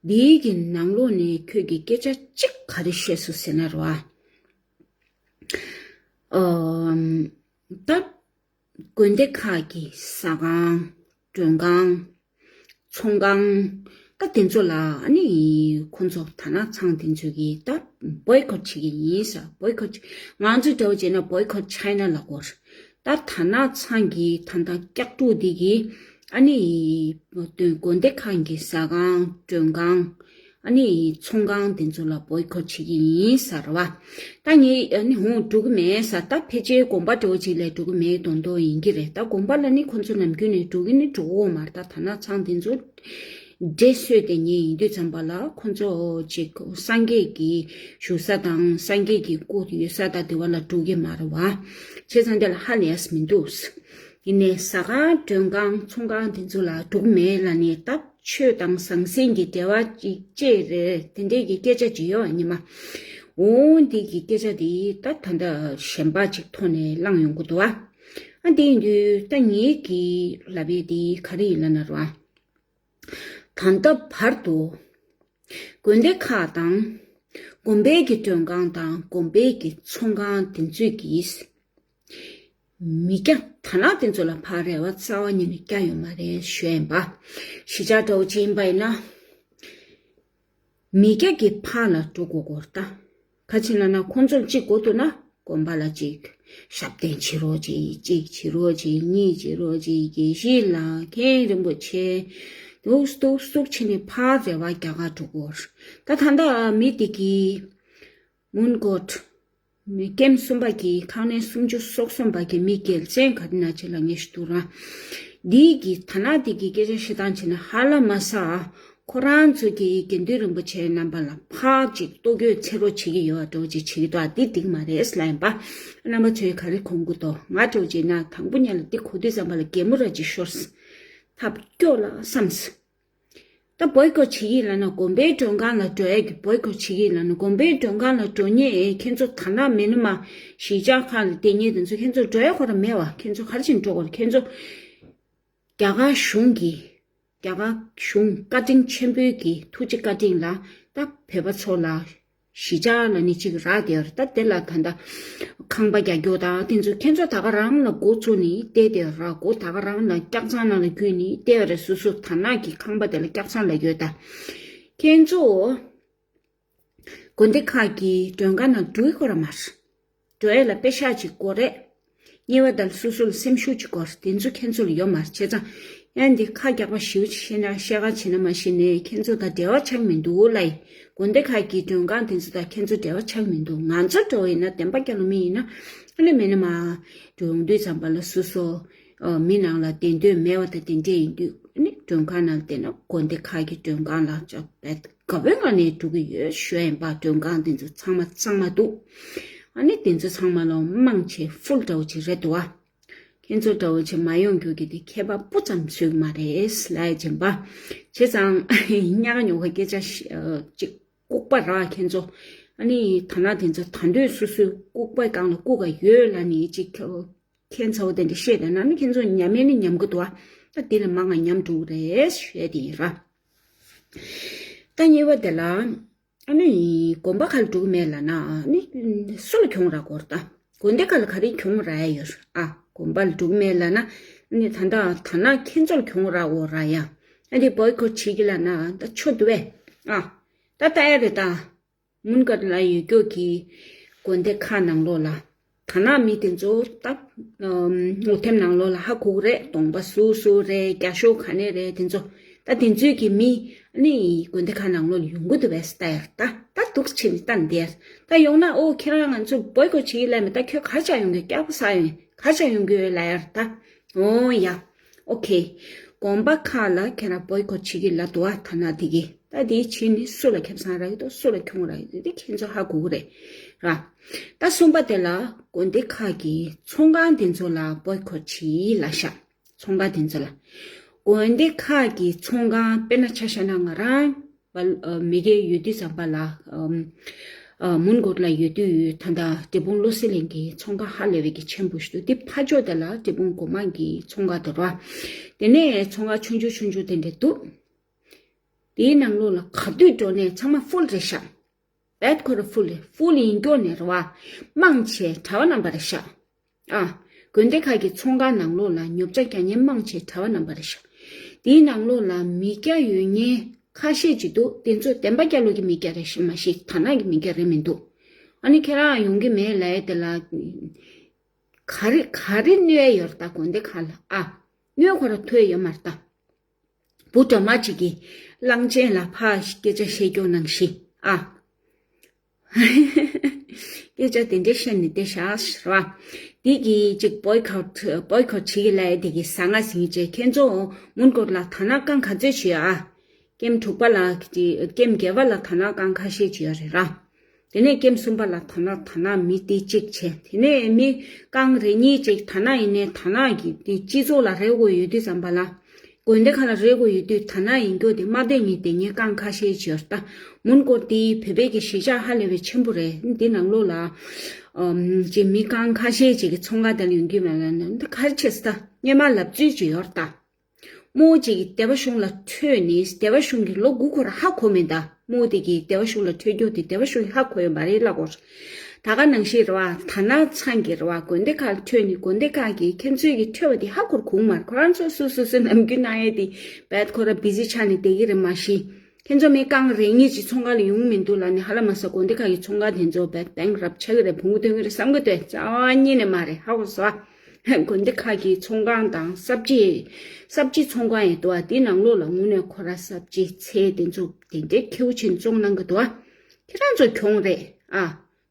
འདིའི་གི་ནང་ལོགས་ནས་ཁྱོད་ཀྱི་སྐད་ཆ་གཅིག་ག་རེ་བཤད་སོང་ཟེར་ན་རེད་བ། ཨམ། ད་དགོན་སྡེ་ཁག་གི་ཟ་ཁང་། མགྲོན་ཁང་། ཚོང་ཁང་། ད་དེ་ཚོ་ལ་ཨ་ནི་ཁོ་ཚོ་དར་ནག་ཚང་དེ་ཚོ་གིས་ད་བོའི་ཁོཊ་བྱེད་ཀྱི་ཡིན་ས། བོའི་ཁོཊ་ང་ཚོ་འདྲ་བོ་བྱས་ན་བོའི་ཁོཊ་ཆའི་ན་ལབ་དགོས། ད་དར་ནག་ཚང་གི་ད་ལྟ་སྐྱག་ཕྲུག་འདི་གིས་ཨ་ནི་དགོན་སྡེ་ཁག་གི་ཟ་ཁང་། མགྲོན་ཁང་། ཨ་ནི་ཚོང་ཁང་དེ་ཚོ་ལ་བོའི་ཁོཊ་བྱེད་ཀྱི་ཡིན་ཟེར་བ། ད་ངས་ཨ་ནི་ཧོང་འགྲོ་གི་མེད་ཟེར། ད་ཕལ་ཆེར་དགོན་པ་འདྲ་བོ་ཅིག་ལ་འགྲོ་གི་མེད་མདོག་མདོག་ཡིན་གྱི་རེད། ད་དགོན་པ་ལ་ནི་ཁོ་ཚོ་ནམ་རྒྱུན་ནས་འགྲོ་གི་ནི་འགྲོ་གི་ཡོད་མ་རེད། ད་དར་ནག་ཚང་དེ་ཚོ་ འདྲེ་གསོས་ཏེ་ཉེ་ཡིན་དུས་ཙམ་པ་ལ་ཁོ་ཚོ་ཅིག་སངས་རྒྱས་ཀྱི་བཞུགས་ས་དང་སངས་རྒྱས་ཀྱི་སྐུ་ཡོད་ས་དང་དེ་བ་ལ་འགྲོ་གི་མ་རེད་བ། བྱས་ཙང་དེ་ལ་ཧ་ལས་མི་འདུག་ཡིན་ནའི་ཟ་ཁང་མགྲོན་ཁང་ཚོང་ཁང་དེ་ཚོ་ལ་འགྲོ་གི་མེད་ལབ་ནས་ད་ཆོས་དང་ཟང་ཟིང་གི་འབྲེལ་བ་ཅིག་བཅད་རེད། དེ་འདྲས་ཀྱི་སྐད་ཆ་ཅིག་ཡོད་ཨ་ཉི་མ། འོ་འདི་གི་སྐད་ཆ་དེ་ད་ད་ལྟ་གཞན་པ་ཅིག་ཐོག་ནས་བླངས་ཡོང་གི་འདུག་ཨ། ཨ་འདི་ཡིན་དུས་ད་ངེད་ཀྱི་ལབ་པའི་དེ་ག་རེ་ཡིན་ལབ་ན་རོ། ད་ལྟ་བར་དུ་དགོན་སྡེ་ཁག་དང་དགོན་པའི་གི་མགྲོན་ཁང་དང་དགོན་པའི་གི་ཚོང་ཁང་དེ་ཚོས་ཀྱིས་མི་སྐྱ་དར་ནག་དེ་ཚོ་ལ་ཕར་རེ་བ་རྩ་བ་ཉིད་ནས་བསྐྱལ་ཡོད་མ་རེད་ཞུ་ཡིན་པ། གཞིས་ཆགས་འདྲ་བོ་ཅིག་ཡིན་པ་ཡིན་ན། མི་སྐྱ་གི་ཕར་ལ་འགྲོ་དགོས་སྐོར་ད། ག་ཅི་ལབ་ན་ཁོང་ཚོར་གཅིག་དགོས་འདུག་ན་དགོན་པ་ལ་གཅིག་ཞབས་བརྟན་བྱེད་རོགས་གྱིས། གཅིག་བྱེད་རོགས་གྱིས། གཉིས་བྱེད་རོགས་གྱིས། དགེ་བཤེས་ལགས་མཁན་རིན་པོ་ཆེ། འདུག་འདུག་འདུག་བྱས་ནས་ཕར་རེ་བ་རྒྱག་ག་འགྲོ་དགོས། ད་ད་ལྟ་མི་དེ་གིས་མོན་གྷོ། མི་ཀེམ་གསུམ་པ་གི་ཁང་གནས་སུམ་ཅུ་སོ་གསུམ་པ་གི་མི་སྒེར་ཆེན་ག་རེ་ན་ཅི་ལ་ངེས་ཤིག་འདུག་ར། འདིའི་གི་ཐ་ན་འདི་གི་སྐད་ཆ་བཤད་སྟངས་བྱས་ན་ཧ་ལ་མ་ས། ཁོ་རང་ཚོ་གི་དགེ་འདུན་རིན་པོ་ཆེ་རྣམ་པ་ལ་ཕར་ཅིག་ལྟོ་གོས་འཚོལ་རོགས་བྱེད་ཀྱི་ཡོད་པ་འདྲ་བོ་ཅིག་བྱེད་ཀྱི་འདུག་ཨ་འདི་འགྲིག་མ་རེད་ལབ་ཡིན་པ། རྣམ་པ་ཚོས་ག་རེ་དགོངས་ཀྱི་འདུག་ང་འདྲ་བོ་ཅིག་ན་དང་པོ་ཉིད་ལ་འདི་གོ་དུས་ཙམ་པ་ལ་གད་མོ་ར་ཅིག་ཤོར། ཐབས་སྐྱོ་ལ་བསམས། ད་བོའི་ཀོ་བྱེད་ཀྱི་ལབ་ན་དགོན་པའི་མགྲོན་ཁང་ལ་འགྲོ་ཡས་ཀྱི་བོའི་ཀོ་བྱེད་ཀྱི་ལབ་ན་དགོན་པའི་མགྲོན་ཁང་ལ་འགྲོ་མཁན་ཁྱེད་ཚོ་ད་ནང་མེད་ན་མ་གཞིས་ཆགས་ཁག་ལ་བསྡད་མཁན་དེ་ཚོ་ཁྱེད་ཚོ་འགྲོ་ཡས་ཁོ་ར་མེད་བ། ཁྱེད་ཚོ་ག་རེ་བྱས་ནས་འགྲོ་དགོས་རེད། ཁྱེད་ཚོ་རྒྱ་གར་གཞུང་གི་རྒྱ་གར་གཞུང་བཀའ་དྲིན་ཆེན་པོའི་གི་ཐུགས་རྗེ་བཀའ་དྲིན་ལ་ད་བོད་པ་ཚོ་ལ་གཞིས་ཆགས་ལ་ནི་གཅིག་རག་བསྡད་ཡོད་རེད། ད་དེ་ལ་ད་ལྟ་ཁང་པ་རྒྱག་རྒྱུ་དང་དེ་ཚོ་ཁྱེད་ཚོ་ད་ག་རང་ལ་འགོ་བཙུགས་ནས་བསྡད་བསྡད་ཡོད་ར། འགོ་ད་ག་རང་ལ་སྐྱག་ཚང་ནང་ལ་བརྒྱུད་ནས་བསྡད་ཡོད་རེད། སོ་སོ་ད་ནག་གི་ཁང་པ་དེ་ལ་སྐྱག་ཚང་ལབ་ཡོད་ད། ཁྱེད་ཚོ་དགོན་སྡེ་ཁག་གི་མགྲོན་ཁང་ནང་འགྲོ་གི་ཡོད་ར་མ་རེད། འགྲོ་ཡས་ལ་པེ་ཤག་ཅིག་དགོས་རེད། གཉིས་པ་དང་སོ་སོ་ལ་སེམས་ཤུགས་ཅིག་དགོས་རེད། དེ་ཚོ་ཁྱེད་ཚོ་ལ་ཡོད་མ་རེད། བྱས་ཙང་ཡང་འདི་ཁ་རྒྱག་པ་ཞེ་པོ་ཅིག་བཤད་ན་བཤད་ག་བྱེད་ན་མ་ཤེས་ནས་ཁྱེད་ཚོ་དང་འབྲེལ་བ་ཆགས་མི་འདུག་ལབ་ཡིན། དགོན་སྡེ་ཁག་གི་མགྲོན་ཁང་དེ་ཚོ་དང་ཁྱེད་ཚོ་འབྲེལ་བ་ཆགས་མི་འདུག་ང་ཚོ་འགྲོ་བ་ཡིན་ན་བདེན་པ་སྐྱ་ལོ་མི་ཡིན་ན་ཨ་ནི་མེད་ན་མ་འགྲོ་ཡོང་དུས་ཙམ་པ་ལ་སོ་སོ་ཨ་མི་ནང་ལ་བདེ་འདོད་མེད་པ་དང་དེ་འདྲས་ཡིན་དུས་ཨ་ནི་མགྲོན་ཁང་ནང་བསྡད་ན་དགོན་སྡེ་ཁག་གི་མགྲོན་ཁང་ལ་ཅག་བེད་དགའ་བོའི་ངང་ནས་འགྲོ་གི་ཡོད་ཞུ་ཡིན་པ། མགྲོན་ཁང་དེ་ཚོ་ཚང་མ་གཙང་མ་འདུག་ཨ་ནི་དེ་ཚོ་ཚང་མ་ལ་མང་ཆེ་ཧྥུལ་འདྲ་བོ་ཅིག་རེད་འདུག་ཨ། ཁྱེད་ཚོ་འདྲ་བོ་ཅིག་མ་ཡོང་རྒྱུ་གི་དེ་ཁྱད་པར་སྤུ་ཙམ་བཟོས་ཀྱི་མ་རེད་ལབ་ཡ་ཅིག་ཡིན་པ། བྱས་ཙང་ཉག་ཉོག་གི་སྐད་ཆ་ཅིག་ལྐུགས་པ་ར་ཁྱེད་ཚོ། ཨ་ནི་ཐ་ན་དེ་ཚོ་ད་འདོད་སོ་སོའི་ལྐུགས་པའི་སྒང་ལ་ལྐུགས་ག་ཡོད་ལབ་ནི་ཅིག་ཁྱེད་ཚོ་དེ་འདྲ་བཤད་དེ་ན་ནི་ཁྱེད་ཚོ་ཉམས་མེད་ནི་ཉམས་གི་འདུག་ཨ། ད་དེ་ལས་མང་ང་ཉམས་འགྲོ་གི་རེད་ཞུ་ཡ་དེ་ཡིན་ར། ད་གཉིས་པ་དེ་ལ། ཨ་ནི་དགོན་པ་ཁ་ལ་འགྲོ་གི་མེད་ལབ་ན་ཨ་ནི་སུ་ལ་གྱོང་རག་གོ་རེད་ད། དགོན་སྡེ་ཁ་ལ་ག་རེ་གྱོང་རག་ཡ་ཡོད་རེད་ཨ། དགོན་པ་ལ་འགྲོ་གི་མེད་ལབ་ན་ཨ་ནི་ད་ལྟ་ད་ན་ཁྱེད་ཚོ་ལ་གྱོང་རག་འོ་ར་ཡ། ཨ་ནི་བོའི་ཀོ་བྱེད་ཀྱི་ལབ་ན་ད་ཆོ་འདུག་བས་ཨ། ད་ལྟ་ཡ་རེད་ད། མོན་གྷོ་ལ་ཡོད་རྒྱུ་གི་དགོན་སྡེ་ཁག་ནང་ལོགས་ལ། ད་ནང་མི་དེ་ཚོ་ད་ངོ་དེབ་ནང་ལོགས་ལ་ཧ་གོ་གི་རེད། གདོང་པ་སུ་སུ་རེད། རྒྱ་ཤོག་ག་ནས་རེད། དེ་ཚོ་ད་དེ་ཚོའི་གི་མི་ནི་དགོན་སྡེ་ཁག་ནང་ལོགས་ལ་ཡོང་གི་འདུག་བས་ད་ཡར་ད་ད་འདུག་ཕྱིན་ནས་ད་འདིར་ད་ཡོང་ན་ཨོ་ཁྱེད་རང་ང་ཚོ་བོའི་ཀོ་བྱེད་ཀྱི་ལབ་མེད། ད་ཁྱོད་ག་ཅག་ཡོང་གི་སྐྱག་པ་ཟ་ཡོང་ག་ཅག་ཡོང་གི་ཡོད་ལབ་ཡར་ད། ཨོ་ཡ། ཨོ་ཁེ། དགོན་པ་ཁག་ལ་ཁྱེད་རང་བོའི་ཀོ་བྱེད་ཀྱི་ལབ་འདུག་ཨ། ཐ་ན་དེ་གི་ད་དེའི་ཕྱིན་ནི་སུ་ལ་ཁེ་བཟང་རག་གི་འདུག་སུ་ལ་གྱོང་རག་གི་འདུག་དེ་ཁྱེད་ཚོ་ཧ་གོ་གི་རེད་ར། ད་གསུམ་པ་དེ་ལ་དགོན་སྡེ་ཁག་གི་ཚོང་ཁང་དེ་ཚོ་ལ་བོའི་ཀོ་བྱེད་ལབ་ཤག་ཚོང་ཁང་དེ་ཚོ་ལ། དགོན་སྡེ་ཁག་གི་ཚོང་ཁང་དཔེར་ན་ཆ་བཞག་ན་ང་རང་བ་མི་སྒེར་ཡོད་དུས་ཙམ་པ་ལ་མོན་གྷོ་ལ་ཡོད་དུས་ད་ལྟ་འབྲས་སྤུངས་བློ་གསལ་གླིང་གི་ཚོང་ཁང་ཧ་ལས་པའི་གི་ཆེན་པོ་ཞིག་འདུག་དེ་ཕ་ཕྱོགས་དེ་ལ་འབྲས་སྤུངས་སྒོ་མང་གི་ཚོང་ཁང་དེ་རེད་བ། དེ་ནས་ཚོང་ཁང་ཆུང་ཆུང་ཆུང་ཆུང་དེ་འདྲ་འདུག་དེའི་ནང་ལོགས་ལ་ག་དུས་འགྲོ་ནས་ཚང་མ་ཧྥུལ་རེད་ཤག་བེད་ཁོ་ར་ཧྥུལ་རེད། ཧྥུལ་ཡིན་མགྱོགས་ནས་རེད་བ། མང་ཆེ་གྲྭ་པ་རྣམ་པ་རེད་ཤག་ཨ། དགོན་སྡེ་ཁག་གི་ཚོང་ཁང་ནང་ལོགས་ལ་ཉོ་ཆ་རྒྱག་མཁན་མང་ཆེ་གྲྭ་པ་རྣམ་པ་རེད་ཤག་དེའི་ནང་ལོགས་ལ་མི་སྐྱ་ཡོད་མཁན་ཁ་ཤས་ཅིག་འདུག་དེ་ཚོ་བདེན་པ་སྐྱ་ལོ་གི་མི་སྐྱ་རེད་ཤག་མ་གཞི་ཐ་ན་གི་མི་སྐྱ་རེད་མི་འདུག་ཨ་ནི་ཁྱེད་རང་ཡོང་གི་མེད་ལབ་ཡས་དེ་ལ་ག་རེ་ག་རེ་གནོད་ཡས་ཡོད་རེད་ད། དགོན་སྡེ་ཁག་ལ་ཨ། གནོད་ཁོ་ར་ཐུབ་ཡས་ཡོད་མ་རེད་ད། བུ་སྒྲོལ་མ་གཅིག་གིས་གླང་ཆེན་ལ་ཕར་སྐད་ཆ་བཤད་རྒྱུ་ནང་བཞིན་ཨ། སྐད་ཆ་དེ་འདྲ་བཤད་ནས་བསྡད་ཤག་ཟེར་བ། འདི་གིས་གཅིག་བོའི་ཀོ་ཊི་བོའི་ཀོ་ཊི་བྱེད་ཀྱི་ལབ་ཡས་དེ་གིས་ཟ་ང་ཟིང་བྱས་ཁྱེད་ཚོ་མོན་གྷོ་ལ་ད་ནག་རྐང་ག་ཚོད་བྱེད་ཨ། ཀེམ་དྲུག་པ་ལ་ཀེམ་བརྒྱད་པ་ལ་དར་ནག་རྐང་ཁ་ཤས་ཅིག་ཡོད་རེད་ར། དེ་ནས་ཀེམ་གསུམ་པ་ལ་དར་ནག་དར་ནག་མི་དེ་གཅིག་བྱས། དེ་ནས་མི་རྐང་རེ་གཉིས་ཅིག་དར་ནག་ཡིན་ནའི་དར་ནག་གི་དེ་སྤྱི་ཚོགས་ལ་རེ་དགོས་ཡོད་དུས་ཙམ་པ་ལ། དགོན་སྡེ་ཁག་ལ་རེ་དགོས་ཡོད་དུས་དར་ནག་ཡིན་རྒྱུ་དེ་མ་བསྡད་མཁན་དེ་ངས་རྐང་ཁ་ཤས་ཅིག་ཡོད་རེད་ད། མོན་གྷོ་དེ་བོད་པའི་གི་གཞིས་ཆགས་ཧ་ལས་པའི་ཆེན་པོ་རེད། འདི་ནང་ལོགས་ལ་ཨམ་ཅིག་མི་རྐང་ཁ་ཤས་ཅིག་གི་ཚོང་ཁང་དེ་ལ་ཡོང་རྒྱུ་མེད་ལ་ནི་འདི་ག་རེ་བྱས་ད། སྔོན་མ་ལབ་ཚུལ་ཅིག་ཡོད་རེད་ད། རྨོ་ཅིག་གིས་སྡེ་པ་གཞུང་ལ་ཁྲོས་ནས་སྡེ་པ་གཞུང་གིས་ལོ་དགུ་འཁོར་ཧ་གོ་མེད་ད། རྨོ་དེ་གིས་སྡེ་པ་གཞུང་ལ་ཁྲོས་རྒྱུ་དེ་སྡེ་པ་གཞུང་གིས་ཧ་གོ་ཡོད་མ་རེད་ལབ་གོ། ད་ག་ནང་བཞིན་རེད་བ། དར་ནག་ཚང་གི་རེད་བ། དགོན་སྡེ་ཁག་ལ་ཁྲོས་ནས་དགོན་སྡེ་ཁག་གིས་ཁྱེད་ཚོས་ཀྱིས་ཁྲོས་པ་དེ་ཧ་གོ་གོང་མར་ཁོ་རང་ཚོ་སོ་སོ་སོ་ནམ་རྒྱུན་གནང་ཡས་དེ་བད་ཁོ་ར་བི་ཟི་ཆགས་ནས་བསྡད་ཀྱི་རེད་མ་གཞི། ཁྱེད་ཚོ་མི་རྐང་རེ་གཉིས་ཀྱི་ཚོང་ཁང་ལ་ཡོང་མི་འདུག་ལབ་ནས་ཧ་ལ་མ་ས་དགོན་སྡེ་ཁག་གི་ཚོང་ཁང་དེ་ཚོ་བད་བེང་རབ་ཆགས་ཀྱི་རེད། བུང་བུ་ཐོན་གྱི་རེད་བསམ་གྱི་འདུག་རྩ་བ་ཉིད་ནས་མ་རེད། ཧ་གོ་སོང་ཨ། དགོན་སྡེ་ཁག་གི་ཚོང་ཁང་དང་གསར་བརྗེ། གསར་བརྗེ་ཚོང་ཁང་ཡིན་འདུག་ཨ། དེའི་ནང་ལོགས་ལ་དངོས་གནས་ཁོ་ར་གསར་བརྗེ་ཚལ་དེ་ཚོ་དེ་འདྲའི་ཁེའུ་ཆེན་བཙོང་གནང་གི་འདུག་ཨ། ཁྱེད་རང་ཚོ་གྱོང་རེད་ཨ།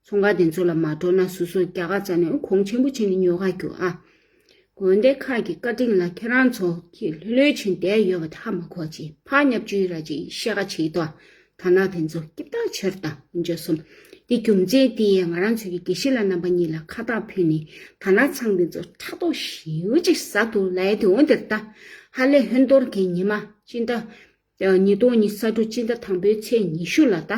ཚོང་ཁང་དེ་ཚོ་ལ་མ་འགྲོ་ན་སོ་སོ་རྒྱ་གར་རྩ་ནས་གོང་ཆེན་པོ་བྱས་ནས་ཉོ་ག་རྒྱུ་ཨ། དགོན་སྡེ་ཁག་གི་བཀའ་དྲིན་ལ་ཁྱེད་རང་ཚོ་ཁྱེད་ལྷོད་ལྷོད་བྱས་བསྡད་ཡོད་པ་དེ་ཧ་མ་གོ་ཅིག་ཕར་ཉབ་ཆུའི་ར་ཅིག་བཤད་ཁ་བྱེད་དོ། དར་ནག་དེ་ཚོ་སྐྱིད་ཐག་ཆོད་དང་འཇོ་གསུམ། འདི་རྒྱུ་མཚན་དེ་ཡང་ང་རང་ཚོའི་གི་དགེ་བཤེས་ལགས་རྣམ་པ་གཉིས་ལ་ཁ་བཏགས་ཕུལ་ནས་དར་ནག་ཚང་དེ་ཚོ་ཕྲག་དོག་ཞེ་པོ་ཅིག་ཟ་འདུག་ལབ་ཡ་དེ་འོ་འདིར་ལྟ། ཧ་ལས་ཧོན་གཏོར་གྱི་ཉི་མ་སྤྱི་ཟླ་ཉིས་སྟོང་ཉི་ཤུ་རྩ་དྲུག་སྤྱི་ཟླ་དང་པོའི་ཚེས་ཉི་ཤུ་ལ་ད།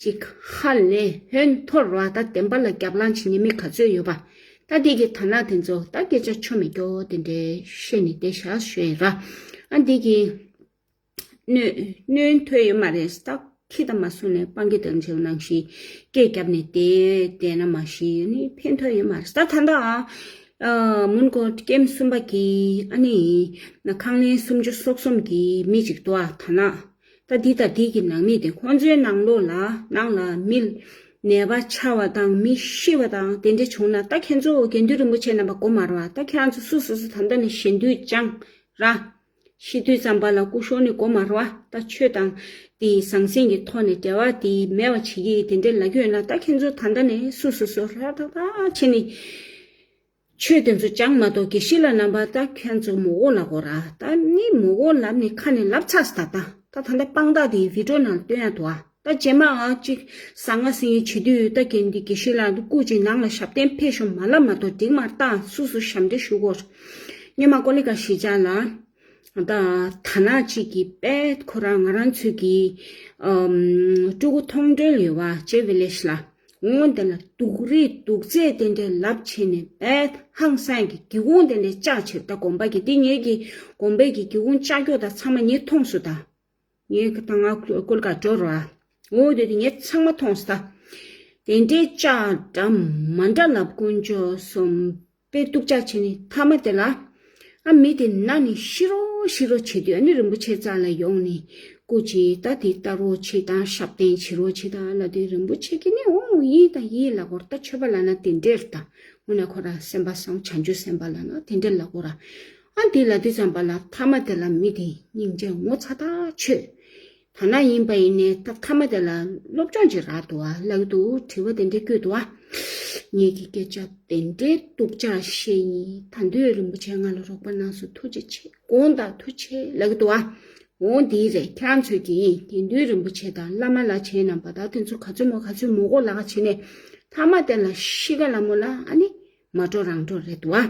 ཅིག་ཧ་ལས་ཧོན་གཏོར་བ་ད་བདེན་པ་ལ་རྒྱབ་ལངས་བྱེད་ཉན་མི་ག་ཚོད་ཡོད་པ། ད་འདི་གི་དར་ནག་དེ་ཚོ་ད་སྐད་ཆ་ཆོ་མེད་སྐྱོ་དེ་འདྲའི་བཤད་ནས་བསྡད་བཞག་ཞུ་ཡིན་ར། ཨ་འདི་གི་གནོད་གནོད་ཐོས་ཡོད་མ་རེད། ད་ཁྱི་དང་མ་སོང་ནས་སྤང་གི་དང་བྱེའུ་ནང་བཞིན་སྐད་བརྒྱབ་ནས་བསྡད་བསྡད་ན་མ་གཞི་ནི་ཕན་ཐོགས་ཡོད་མ་རེད། ད་ད་ལྟ་ཨ་མོན་གྷོ་ཀེམ་གསུམ་པ་གི་ཨ་ནི་ཁང་ལན་སུམ་ཅུ་སོ་གསུམ་གི་མི་ཅིག་འདུག་ཨ། ད་ན་ད་འདི་དང་འདི་གི་ནང་མི་དེ་ཁོང་ཚོའི་ནང་ལོགས་ལ་ནང་ལ་མི་ནད་པ་ཆགས་པ་དང་མི་ཤི་བ་དང་དེ་འདྲ་བྱུང་ན་ད་ཁྱེད་ཚོ་དགེ་འདུན་རིན་པོ་ཆེ་རྣམ་པ་གོ་མ་རེད་བ། ད་ཁྱེད་རང་ཚོ་སུ་སོ་སོ་ད་ལྟ་ནས་ཞེ་འདོད་བཅངས་ར། ཤི་དུས་ཙམ་པ་ལ་སྐུ་གཞོགས་ནི་གོ་མ་རེད་བ། ད་ཆོས་དང་དེའི་ཟང་ཟིང་གི་ཐོག་ནས་འབྲེལ་བ་དེ་མེད་པ་བྱེད་ཀྱི་དེ་འདྲ་ལབ་ཀྱི་ཡོད་ན་ད་ཁྱེད་ཚོ་ད་ལྟ་ནས་སུ་སོ་སོ་ར་ད་ད་བྱེད་ནི། ཆོས་དེ་ཚོ་སྦྱང་མ་གཏོགས་དགེ་བཤེས་ལགས་རྣམ་པ་ད་ཁྱེད་ཚོ་མོ་གོ་ལབ་དགོས་ར། ད་ནི་མོ་གོ་ལབ་ནི་ཁ་ནས་ལབ་ཚར་ད་ད་ད་ད་ད་དཔང་རྟགས་དེ་བི་ཌིའོ་ནང་སྟོན་ཡ་འདུག་ཨ། ད་རྗེས་མ་ཨ་ཅིག་ཟང་ངེ་ཟིང་ངེ་བྱེད་དུས་ད་གན་དེ་དགེ་བཤེས་ལགས་སྐུ་ཅིག་ནང་ལ་ཞབས་བརྟན་ཕེབས་ཤོག་མ་ལབ་མ་གཏོགས་འགྲིག་མ་རེད། ད་སུ་སུ་ཞབས་འདྲེན་ཞུ་དགོས། སྔོན་མ་ཀོ་ལི་ག་གཞིས་ཆགས་ལ་ད་དར་ནག་ཅིག་གིས་དཔེ་ཁོ་རང་ང་རང་ཚོའི་གི་ཨམ་སྤྲུལ་སྐུ་མཐོང་གྲོལ་ཡོད་བ་ཅེ་ཝི་ལེ་ཇི་ལ། འོ་དེ་ལ་སྡུག་རིས་སྡུག་ཚད་དེ་འདྲའི་ལབ་བྱས་ནས་དཔེ་ཧང་སང་གི་སྒེའུ་ཁུང་དེ་འདྲའི་བཅག་བྱས། ད་དགོན་པ་གི་དེ་ངེད་ཀྱི་དགོན་པའི་གི་སྒེའུ་ཁུང་བཅག་རྒྱུ་ད་ཚང་མ་ངས་མཐོང་སོང་ད། ངས་ད་ང་ཀོ་ལི་ག་འགྲོ་རོགས་ཨ། འོ་དེ་དེ་ངས་ཚང་མ་མཐོང་སོང་ད། དེ་འདྲའི་བཅག་འདྲ་མ་འདྲ་ལབ་དཀོན་མཆོག་གསུམ། དཔེ་སྡུག་ཅག་བྱས་ནས་མཐའ་མ་དེ་ལ་ཨ་མི་དེ་ན་ནས་ཤི་རོགས་ཤི་རོགས་བྱེད་དུས་ཨ་ནི་རིན་པོ་ཆེ་རྩ་ལ་ཡོང་ནས་སྐུ་མཁྱེན་ད་དེ་ལྟ་རོགས་བྱེད་དང་ཞབས་བརྟན་བྱེད་རོགས་བྱེད་དང་ལབ་དུས་རིན་པོ་ཆེ་གིས་ནི་འོང་ཡིན་ད་ཡིན་ལབ་དགོས་ར། ད་ཆོས་པ་ལབ་ན་དེ་འདྲས་རེད་ད། དངོས་གནས་ཁོ་ར་སེམས་པ་བཟང་བྱང་ཆུབ་སེམས་དཔའ་ལབ་ན་དེ་འདྲས་ལབ་དགོས་ར། ཨ་དེ་ལབ་དུས་ཙམ་པ་ལ་མཐའ་མ་དེ་ལ་མི་དེ་སྙིང་རྗེ་ངོ་ཚ་ཐག་ཆོད། ཐ་ན་ཡིན་པ་ཡིན་ནའི་ད་མཐའ་མ་དེ་ལ་སློབ་སྦྱོང་ཅིག་རག་འདུག་ཨ་ལབ་འདུག་དྲི་བ་དེ་འདྲ་བཀོད་འདུག་ཨ། ངེད་ཀྱི་སྐད་ཆ་དེ་འདྲའི་སྡུག་ཅག་བཤད་ཡིན། ད་འདོད་རིན་པོ་ཆེ་ང་ལ་རོགས་པ་གནང་སོང་། ཐུགས་རྗེ་ཆེ། དགོངས་དག་ཐུགས་ཆེ་ལབ་ཀྱི་འདུག་ཨ། འོ་འདི་རེད། ཁྱེད་རང་ཚོས་ཀྱིས་དགེ་འདུན་རིན་པོ་ཆེ་དང་བླ་མ་ལ་བྱས་རྣམ་པ་ད་དེ་ཚོ་ག་ཚོད་མོ་ག་ཚོད་མོ་གོ་ལ་ག་བྱས་ནས་མཐའ་མ་དེ་ལ་ཤི་ཁ་ལ་མོ་ལ་ཨ་ནི་མ་འགྲོ་རང་འགྲོ་རེད་འདུག་ཨ།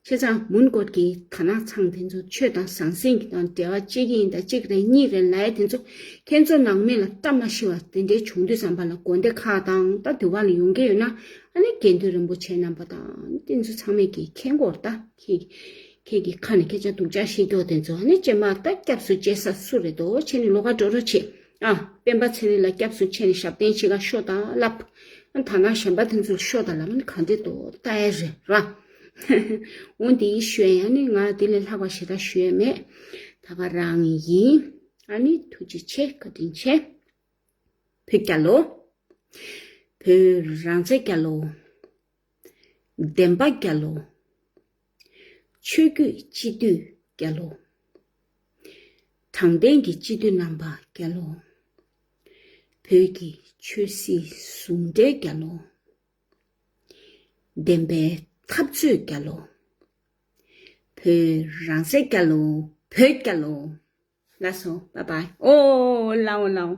བྱས་ཙང་མོན་གྷོ་གི་དར་ནག་ཚང་དེ་ཚོ་ཆོས་དང་ཟང་ཟིང་གི་དང་འབྲེལ་བ་གཅིག་ཡིན་ད་གཅིག་རེད་གཉིས་རེད་ལབ་ཡ་དེ་ཚོ་ཁྱེད་ཚོ་ནང་མི་ལ་བཀྲ་མ་ཤིས་པ་དེ་འདྲའི་བྱུང་དུས་ཙམ་པ་ལ་དགོན་སྡེ་ཁག་དང་ད་འདི་བ་ལ་ཡོང་གི་ཡོད་ན་ཨ་ནི་དགེ་འདུན་རིན་པོ་ཆེ་རྣམ་པ་དང་དེ་ཚོ་ཚང་མས་ཀྱིས་མཁྱེན་དགོས་རེད་ད། ཁྱེད་ཁྱེད་ཀྱི་ཁ་ནས་སྐད་ཆ་སྡུག་ཅག་བཤད་རྒྱུ་དེ་ཚོ་ཨ་ནི་རྗེས་མ་ད་སྐྱབས་སུ་མཆི་ས་སུ་རེད་དོ་བྱས་ནས་ལོགས་ཀ་འགྲོ་རོགས་བྱེད། ཨ། སྤེན་པ་ཚེ་རིང་ལ་སྐྱབས་སུ་མཆི་ནས་ཞབས་བརྟན་ཕྱི་ཁ་ཤོག་དང་ལབ། ཨ་ཐ་ན་གཞན་པ་དེ་ཚོར་ཤོག་དང་ལབ་ན་ག་འདྲ་འདུག་ལྟ་ཡ་རེད་ར། འོ་འདི་ཞུ་ཡ་ནི་ང་དེ་ལས་ལྷག་པ་ཞེ་དྲག་ཞུ་ཡ་མེད། ད་ག་རང་ཡིན། ཨ་ནི་ཐུགས་རྗེ་ཆེ། བཀའ་དྲིན་ཆེ། བོད་རྒྱལ་ལོ། བོད་རང་བཙན་རྒྱལ་ལོ། བདེན་པ་རྒྱལ་ལོ། ཆོས་བརྒྱུད་སྤྱི་འཐུས་རྒྱལ་ལོ། དྲང་བདེན་གྱི་སྤྱི་འཐུས་རྣམ་པ་རྒྱལ་ལོ། བོད་ཀྱི་ཆོས་སྲིད་ཟུང་འབྲེལ་རྒྱལ་ལོ། བདེན་པའི་འཐབ་རྩོད་རྒྱལ་ལོ། བོད་རང་བཙན་རྒྱལ་ལོ། བོད་རྒྱལ་ལོ། ལགས་སོ། Bye bye. ཨོ། ལའོ་ལའོ།